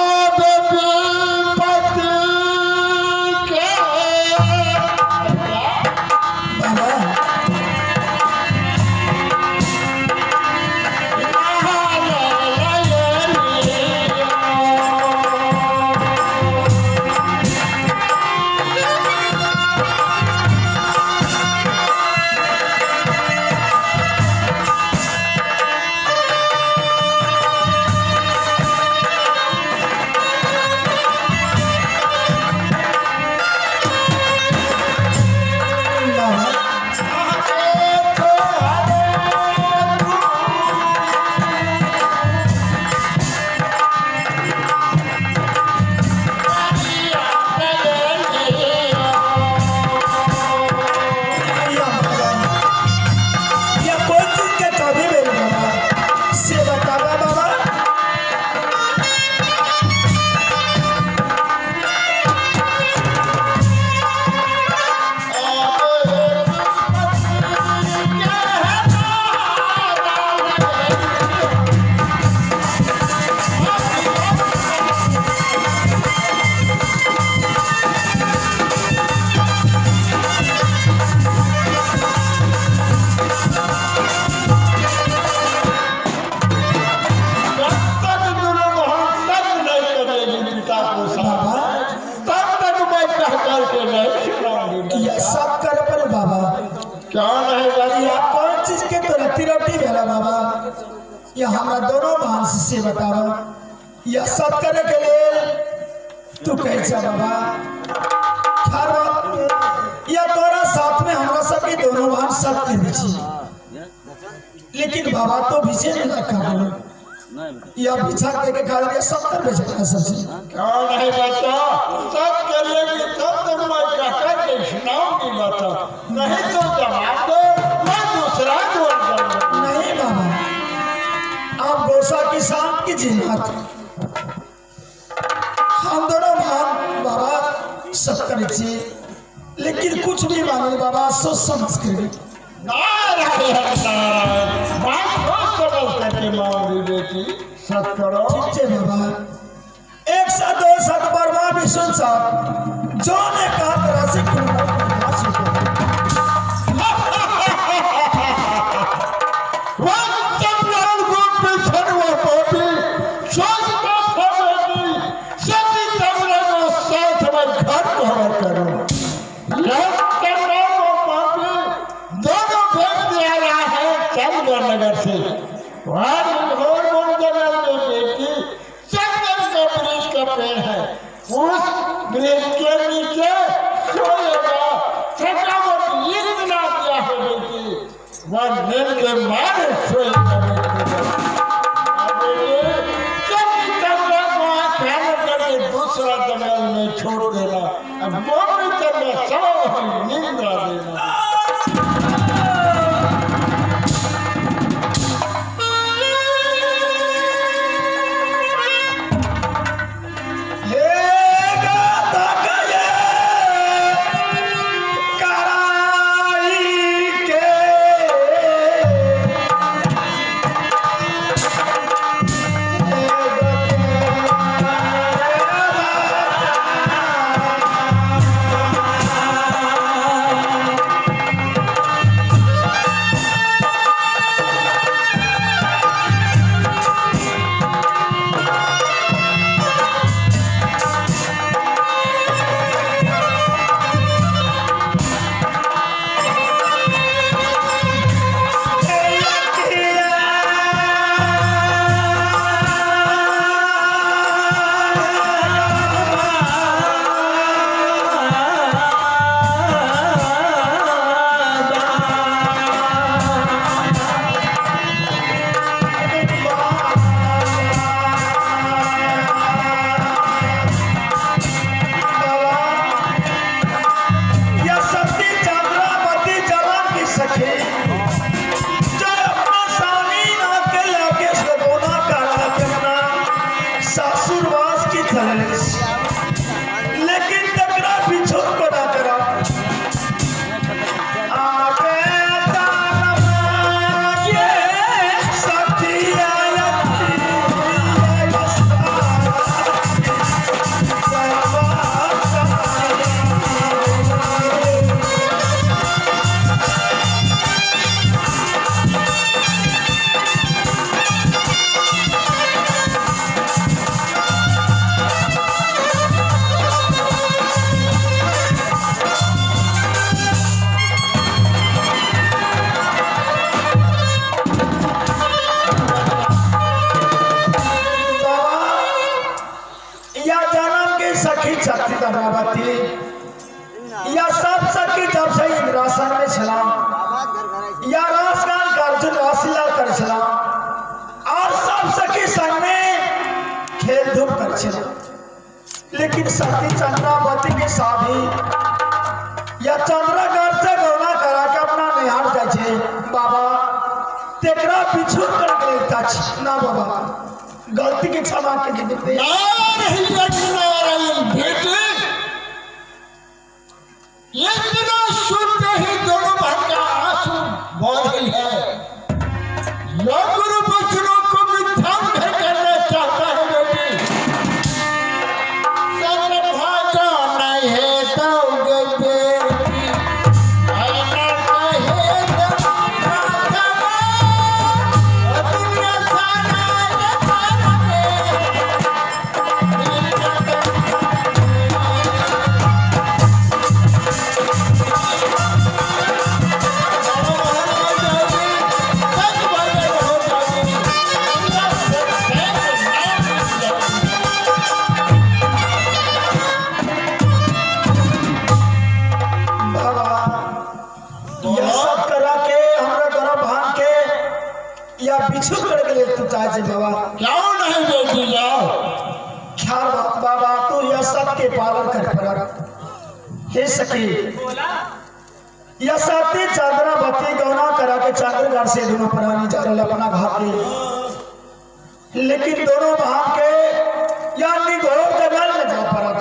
[SPEAKER 4] त्रुटि भेला बाबा या हमरा दोनों भान से बतावा या सब करे के लेल तू कहै छ बाबा। खैर बात या तोरा साथ में हमरा सबके दोनों भान सब करे छी, लेकिन बाबा तो विशेष ना कर या पीछा दे के खा लिया 70 बेचे सबसे।
[SPEAKER 3] क्यों नहीं बच्चा, सब करेगी तब तो मैं कहकर के सुनाऊंगी बच्चा, नहीं तो जवाब दो मैं दूसरा बोल दूंगा।
[SPEAKER 4] नहीं बाबा, आप गोसा की शांत की जिन्नात, हम दोनों भान बाबा सब करे छी, लेकिन कुछ भी मानो बाबा सोच समझ कर।
[SPEAKER 3] नारायण नारायण, मैं सोच समझ करके मांगी बेटी सत करो।
[SPEAKER 4] ठीक है बाबा, एक साथ दो साथ बरवा भी सुन साथ जो ने कहा तरह से
[SPEAKER 3] नगर से जंगल में बेटी चंदन का वृक्ष का पेड़ है, उस वृक्ष के नीचे सोएगा। थकावट इतना दिया है बेटी, वह नींद के मारे सोएगा बेटी। करके दूसरा जंगल में छोड़ देना, अब मोटी चंद्र सब नींद देना।
[SPEAKER 4] लेकिन तकरा पीछो को ना करा आवे या सब सखी जब से इंद्रासन में छला या रासगान अर्जुन रासलीला कर छला और सब सखी संग में खेल धूप कर छला, लेकिन सती चंद्रावती के साथ ही या चंद्रगढ़ से गौना करा के अपना निहार जाए छे बाबा तेकरा पीछू कर के ना बाबा गलती के क्षमा के दे।
[SPEAKER 3] बेटे इतना सुनते ही दोनों भाई का आंसू बह रही है। यह गुरु बच्चों को मिथ्या करना चाहता है बेटी। नहीं है तो बेटी
[SPEAKER 6] के पालन कर पड़त। हे सखी यह सती चंद्रावती गौना करा के चांद्रगढ़ से दोनों प्राणी जा रहे अपना घर के, लेकिन दोनों भाग के या निघोर जंगल में जा पड़ा।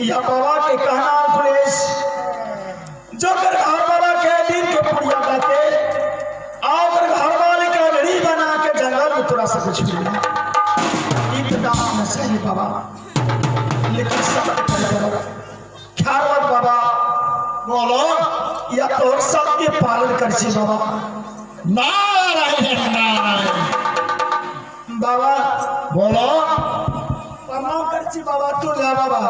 [SPEAKER 6] यह बाबा के कहना पुलिस जो कर घर वाला के दिन के पुड़िया गाते और घर वाले का लड़ी बना के जंगल में तोरा सब कुछ मिला। इतना सही बाबा, लेकिन सब ख्याल मत बाबा
[SPEAKER 4] बोलो
[SPEAKER 6] या तो सबके पालन कर छी बाबा।
[SPEAKER 4] नारायण नारायण
[SPEAKER 6] बाबा
[SPEAKER 4] बोलो
[SPEAKER 6] प्रणाम कर छी बाबा। तू जा बाबा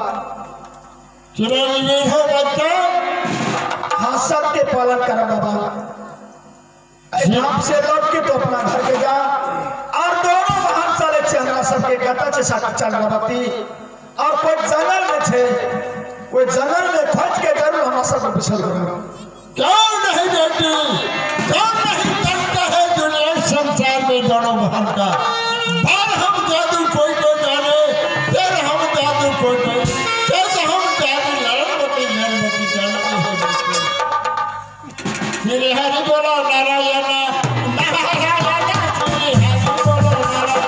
[SPEAKER 4] चिरंजीवी हो बच्चा।
[SPEAKER 6] हाँ सबके पालन कर बाबा। धाम से लौट के तो अपना घर के जा और दोनों वाहन चले छे हमरा सबके कत छे चंद्रावती और कोई जंगल में छे, कोई जंगल में खोज के जरूर हमरा सबके बिछड़ करो।
[SPEAKER 4] क्यों नहीं बेटी, क्यों नहीं बनता है दुनिया संसार में दोनों बहन का। बार हम जादू कोई को जाने, फिर हम जादू कोई को, फिर हम जादू लड़मती लड़मती जानती है बेटी। श्री हरि बोलो नारायण नारायण, श्री हरि बोलो नारायण।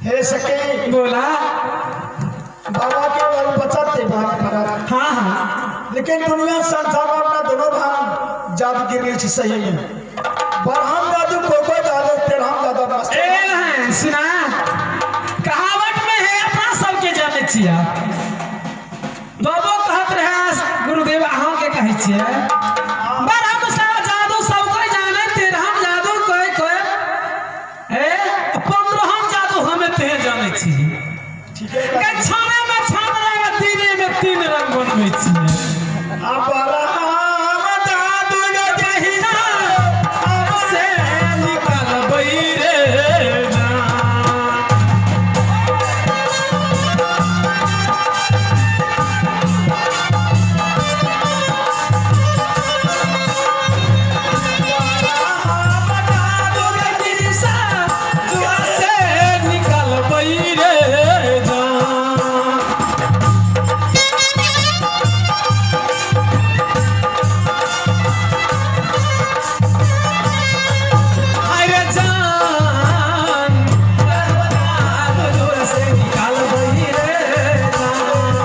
[SPEAKER 6] हे सखी
[SPEAKER 5] बोला
[SPEAKER 6] बाबा के और बचाते भाग पड़ा।
[SPEAKER 5] हाँ हाँ,
[SPEAKER 6] लेकिन दुनिया संसार में अपना दोनों भाग जादू गिर ली सही में। बरहम जादू कोको जादू तेरहम जादू मस्त।
[SPEAKER 5] ए हैं सुना कहावत में है अपना सबके जाने छिया। बाबो कहत रहे गुरुदेव अहाँ के कहै छियै बरहम सा जादू सब कोई जाने, तेरहम जादू कोई कोई ए पंद्रहम जादू हमें ते जाने छी।
[SPEAKER 6] ठीक है,
[SPEAKER 5] छाने में छान रंग तीने में तीन रंग बनबै छियै।
[SPEAKER 6] अब बरहम जादू
[SPEAKER 5] जहिना से निकलबै रे ना। से निकलबै रे ना। अरे जान जोर से निकालबै रे जान।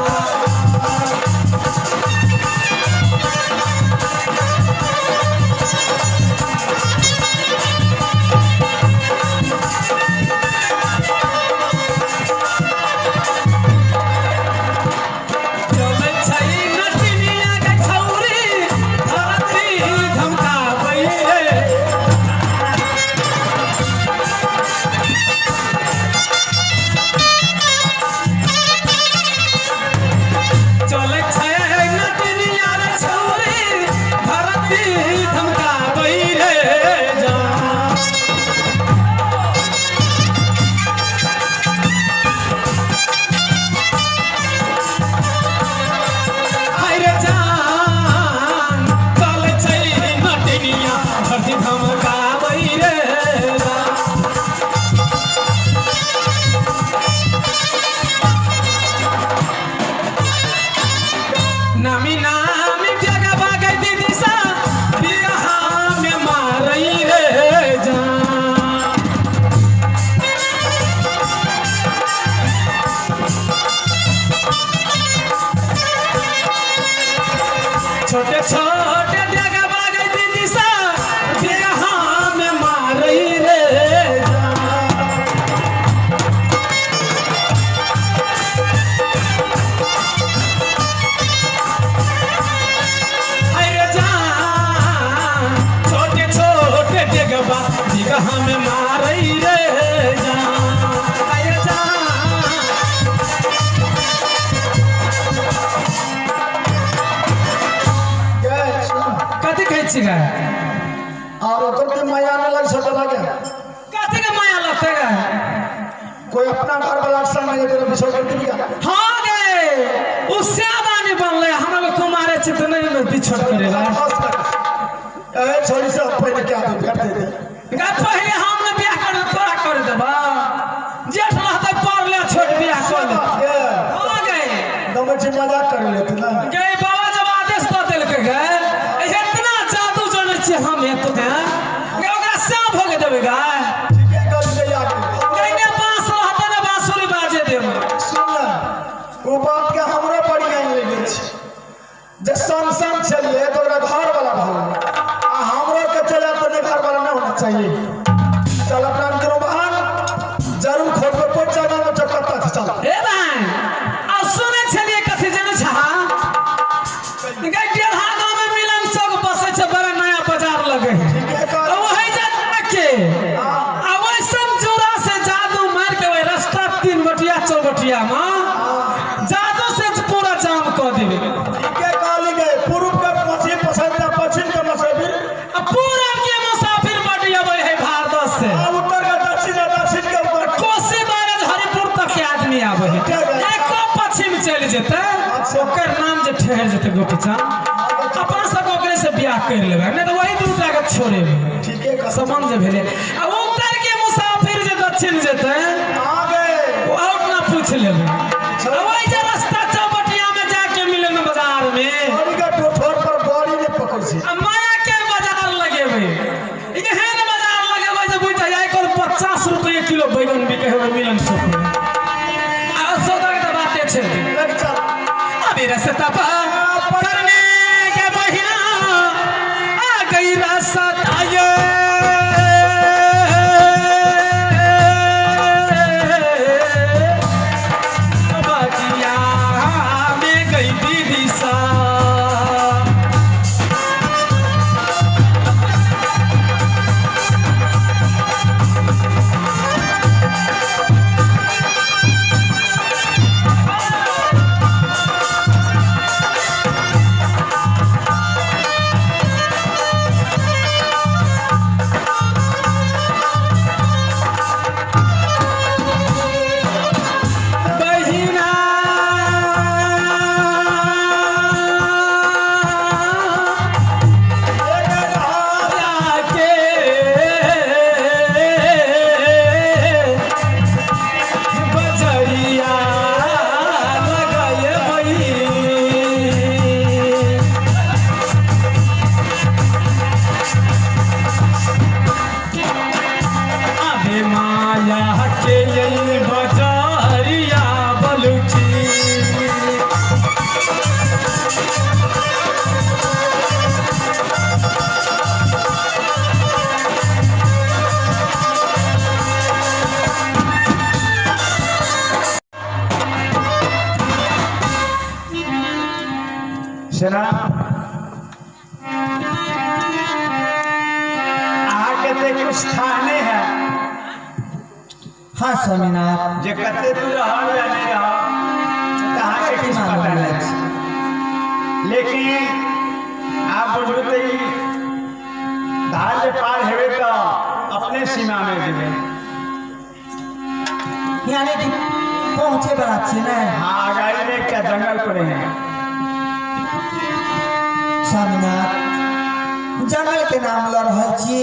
[SPEAKER 5] चलै छै नटिनिया के छौरी धरती धमकाबै रे। चलै छै नटिनिया रे छौरी धरती धमकाबै रे जान। अरे जान चलै छै नटिनिया धरती धमकाबै रे जान। नामी नामी जगह बागै दीदी सा बिरहा में मारै रे जान। छोटे छोटे जगह बागै दीदी सा बिरहा में मारै रे जान। अरे जान छोटे छोटे डेगबा बिगहा में मारै रे जान। अरे जान कथी कहै छी गे?
[SPEAKER 6] और ओकर के माया न लग सकला क्या?
[SPEAKER 5] कथी के माया लगते गे?
[SPEAKER 6] कोई अपना घर वाला संग नहीं तेरे बिछड़ कर दिया।
[SPEAKER 5] हाँ गे उससे आदानी बनले। छी तऽ नहि हम बिछोट करेला।
[SPEAKER 3] ए छोरी सब पहिले क्या दे भेट दे।
[SPEAKER 5] गे पहिले हम ने बियाह कर तोरा कर देबा, जेठ रहतै पर ले छोट बियाह कर ले। हो गए
[SPEAKER 3] दमे छी मजाक कर लेते ना।
[SPEAKER 5] गे बाबा जब आदेश दऽ देलकै गे, इतना जादू जनै छी हम एतो गे, गे ओकरा श्याम भोग देबै गे।
[SPEAKER 3] ठीके कहली गे यार।
[SPEAKER 5] गे ने बांस रहतै ने बांसुरी बाजे देबै।
[SPEAKER 3] सुन ना, ओ बात के हमरो बड़ी ज्ञान लगे छै। जे संग संग छलिए तो ओकरा घर वाला भऽ गेलै, आ हमरो के चले तो नहीं घर वाला नहीं होना चाहिए। चल अपना करो बहन, जरूर खोज पर पहुंच जाना में चक्कर तक चल।
[SPEAKER 5] ए बहन, आ सुनै छलिए कथी जानै छहा? गे डेढ़ा गाँव में मिलन चौक बसै छै, बड़ा नया बाजार लगे है।
[SPEAKER 3] ठीके कहली।
[SPEAKER 5] वही जाके आ वही सब जोरा से जादू मार के वही रास्ता 3 बटिया 4 बटिया में जादू से पूरा जाम कऽ देबै।
[SPEAKER 3] ठीके कहली गे, पूर्व के मछली पसंद है, पश्चिम के मछली,
[SPEAKER 5] आ पूरब के मुसाफिर बड़ी अबै है भारत से,
[SPEAKER 3] आ उत्तर के दक्षिण, दक्षिण के उत्तर,
[SPEAKER 5] कोसी बैराज हरिपुर तक के आदमी आबै है। एको पश्चिम चलि जेतै ओकर नाम जे ठहर जेतै गोपीचंद, अपना सब ओकरे से बियाह कर लेबै, नहि तऽ वही दूटा के छोड़ेबै।
[SPEAKER 3] ठीके कहली।
[SPEAKER 5] समान जे भेलै, आ उत्तर के मुसाफिर जे दक्षिण जेतै
[SPEAKER 3] आ गए
[SPEAKER 5] ओ आउट ना पूछ लेबै। वही जे रास्ता चौबटिया में जाके मिलन बाजार में,
[SPEAKER 3] बड़ी के ठोर पर बड़ी ने पकड़ छै,
[SPEAKER 5] आ माया के बाजार लगेबै, एहन बाजार लगेबै जे बुझि जाइ कोन 50 रुपये किलो बैगन बिकै है मिलन चौक में। आ सौदा के तऽ बाते छै।
[SPEAKER 3] लग चल।
[SPEAKER 5] अभी रास्ता पार करने के बहिना आ गई रास्ता ये, बगिया में गई दीदी सा। बहिना के बजरिया लगाए बई। अबे माया के ये बजरिया बलुची।
[SPEAKER 6] सेना अहाँके तऽ कुछ स्थाने है।
[SPEAKER 1] हाँ स्वामीनाथ,
[SPEAKER 6] जे कते दूर रहल या नहीं रहल तऽ अहाँके किछु पता नहीं, लेकिन आप बुझू तऽ ई धार जे पार हेबै तऽ अपने सीमा में जेबै।
[SPEAKER 1] यानी कि पहुँचे वाला छी ने।
[SPEAKER 6] हाँ, अगाड़ी में एकटा जंगल पड़े है।
[SPEAKER 1] स्वामीनाथ, जंगल के नाम लऽ रहल छी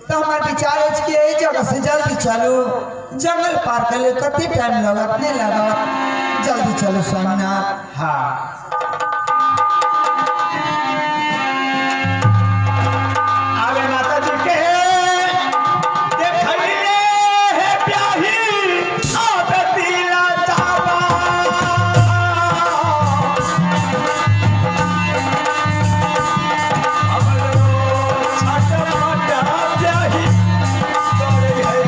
[SPEAKER 1] तऽ हमर विचार अछि कि एहि जगह से जल्दी चलू, जंगल पार करै लेल कते टाइम लगत, नहि लगत, जल्दी चलू स्वामीनाथ।
[SPEAKER 6] हाँ, आगे माता जी के देखले है ब्याही आदती लाचावा। हमरो छटपट ब्याही करे है।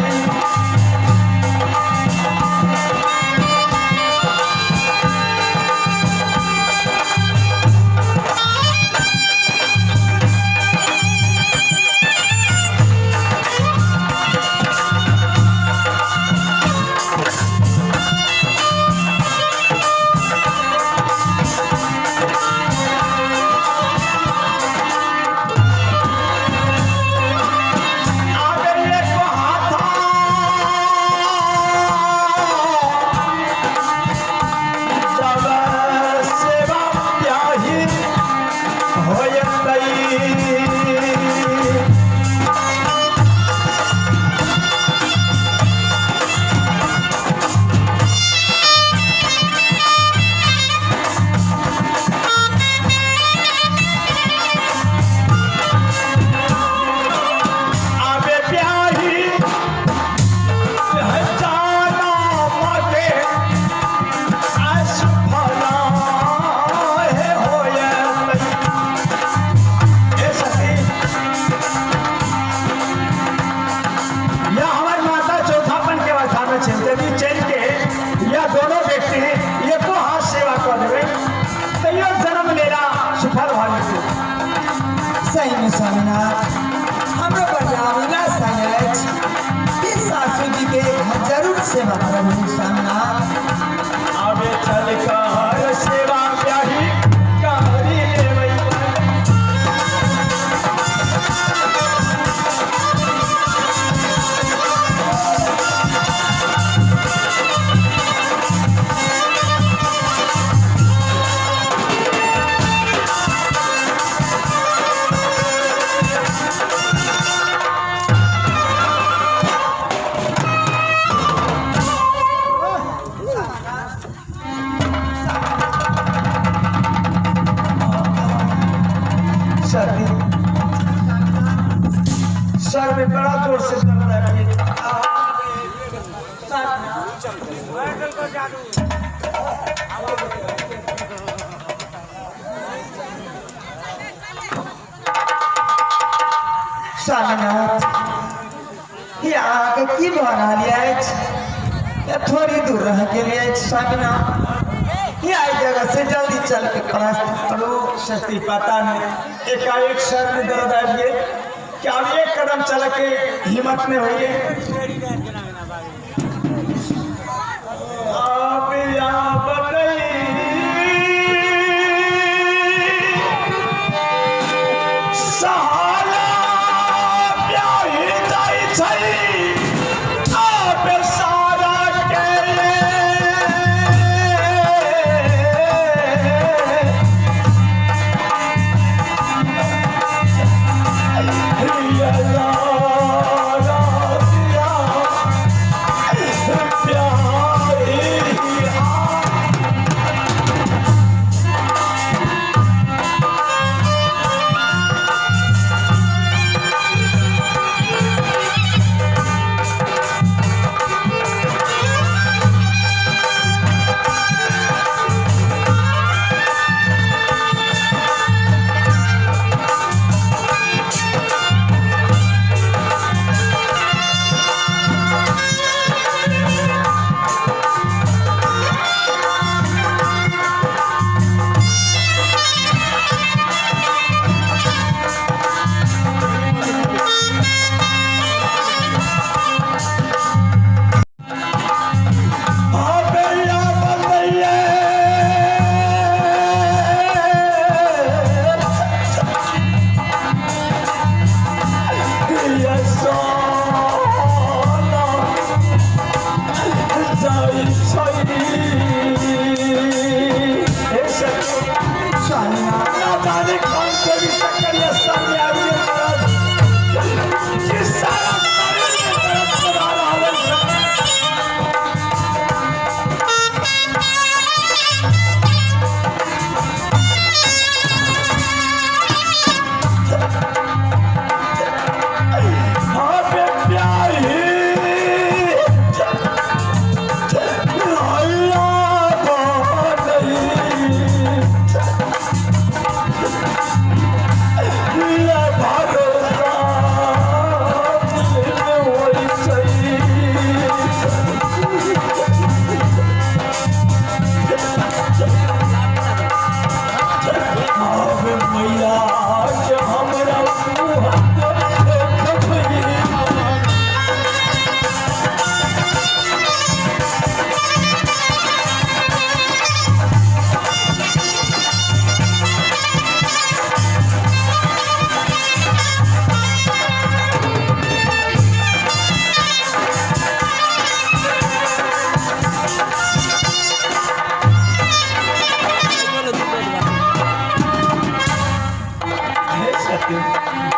[SPEAKER 1] सेवा करब स्वामीनाथ।
[SPEAKER 6] आबे चल कर सेवा ब्याही करी लेबै।
[SPEAKER 3] सर में बड़ा जोर से दर्द है।
[SPEAKER 1] स्वामीनाथ, ये अहाँके की भऽ रहल अछि? या थोड़ी दूर रह गेल अछि स्वामीनाथ, या एहि जगह से जल्दी चल के प्रस्थान करू।
[SPEAKER 6] सती पता नहीं एकाएक सर में दर्द आबि गेल कि आब एक कदम चल के हिम्मत नहीं होइए। अब या बतई सहाला ब्याही जाइ छै आब सारा के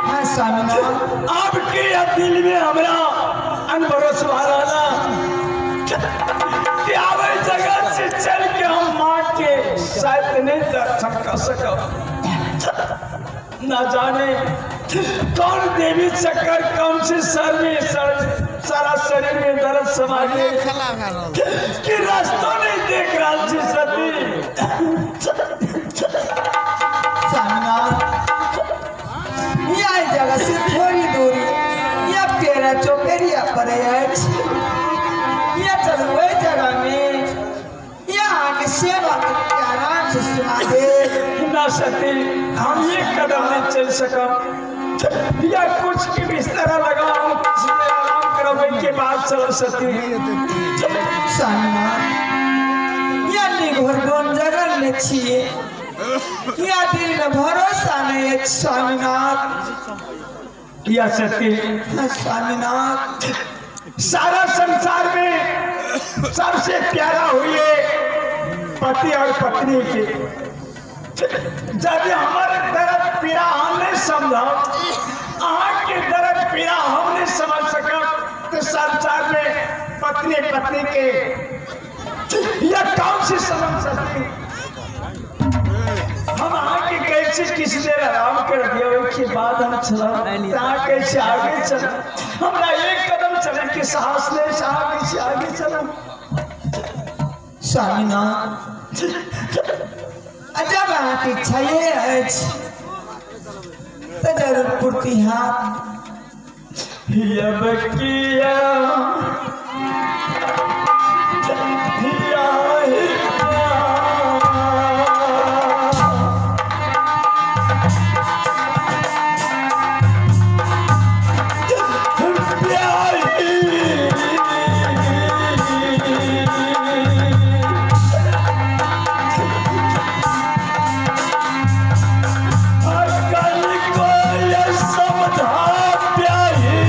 [SPEAKER 1] हाँ स्वामीनाथ,
[SPEAKER 6] अब के दिल में हमरा अनभरोस भरा कि आवे जगह से चल के हम माँ के शायद नहीं दर्शन कर सकब। ना जाने कौन देवी चक्कर कौन से सर में सारा शरीर में दर्द समा गए कि रास्ता नहीं देख रहा छी सती।
[SPEAKER 1] स्वामीनाथ, यह जगह से थोड़ी दूरी या पेड़ा चौपेरिया पर अछि, या चलू ओहि जगह में या अहाँके सेवा करके आराम से सुना दे।
[SPEAKER 6] ना सती, हम एक कदम नहीं चल सकब या कुछ की बिस्तरा लगा हम कुछ देर आराम करब के बाद चल सती।
[SPEAKER 1] स्वामीनाथ, या घर कोन जगह में छिए, या दिल में भरोसा नहीं है स्वामीनाथ।
[SPEAKER 6] या सती।
[SPEAKER 1] हाँ, स्वामीनाथ।
[SPEAKER 6] सारा संसार में सबसे प्यारा हुए पति और पत्नी के। जब हमारे दर्द पीड़ा हम नहीं समझब, अहाँ के दर्द पीड़ा हम नहीं समझ सकब, तो संसार में पत्नी पत्नी के यह कौन सी समझ सकती? हम अहाँ के कैसे किसी देर आराम कर दिया, उसके बाद हम चलब, अहाँ कैसे आगे चलब? हमरा एक कदम चले के साहस नहीं, अहाँ कैसे आगे चलब?
[SPEAKER 1] स्वामीनाथ, जब अहाँके इच्छा ये अछि तऽ जरूर पूर्ति हैत।
[SPEAKER 6] अब किया किया ही अकल को ये समझा प्यारी।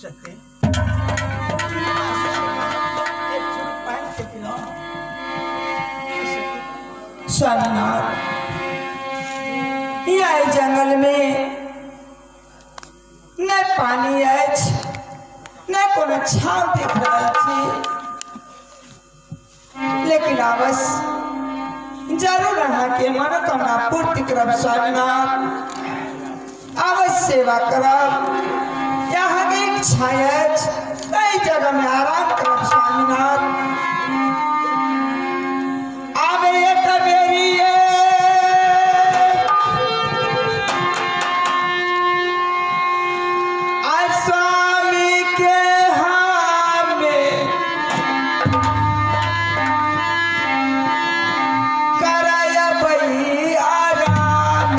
[SPEAKER 6] सके एक चुरुक पानि के पिलाओ।
[SPEAKER 1] स्वामीनाथ, यह जंगल में न पानी अछि न कोनो छाँव देख रहल छी, लेकिन अवश्य जरूर अहाँके मनोकामना पूर्ति करब स्वामीनाथ, अवश्य सेवा करब। अहाँके इच्छा अछि एहि जगह में आराम करब स्वामीनाथ। आबे एक बेरी आज स्वामी के हमें करयबै आराम।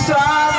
[SPEAKER 1] स्वामी।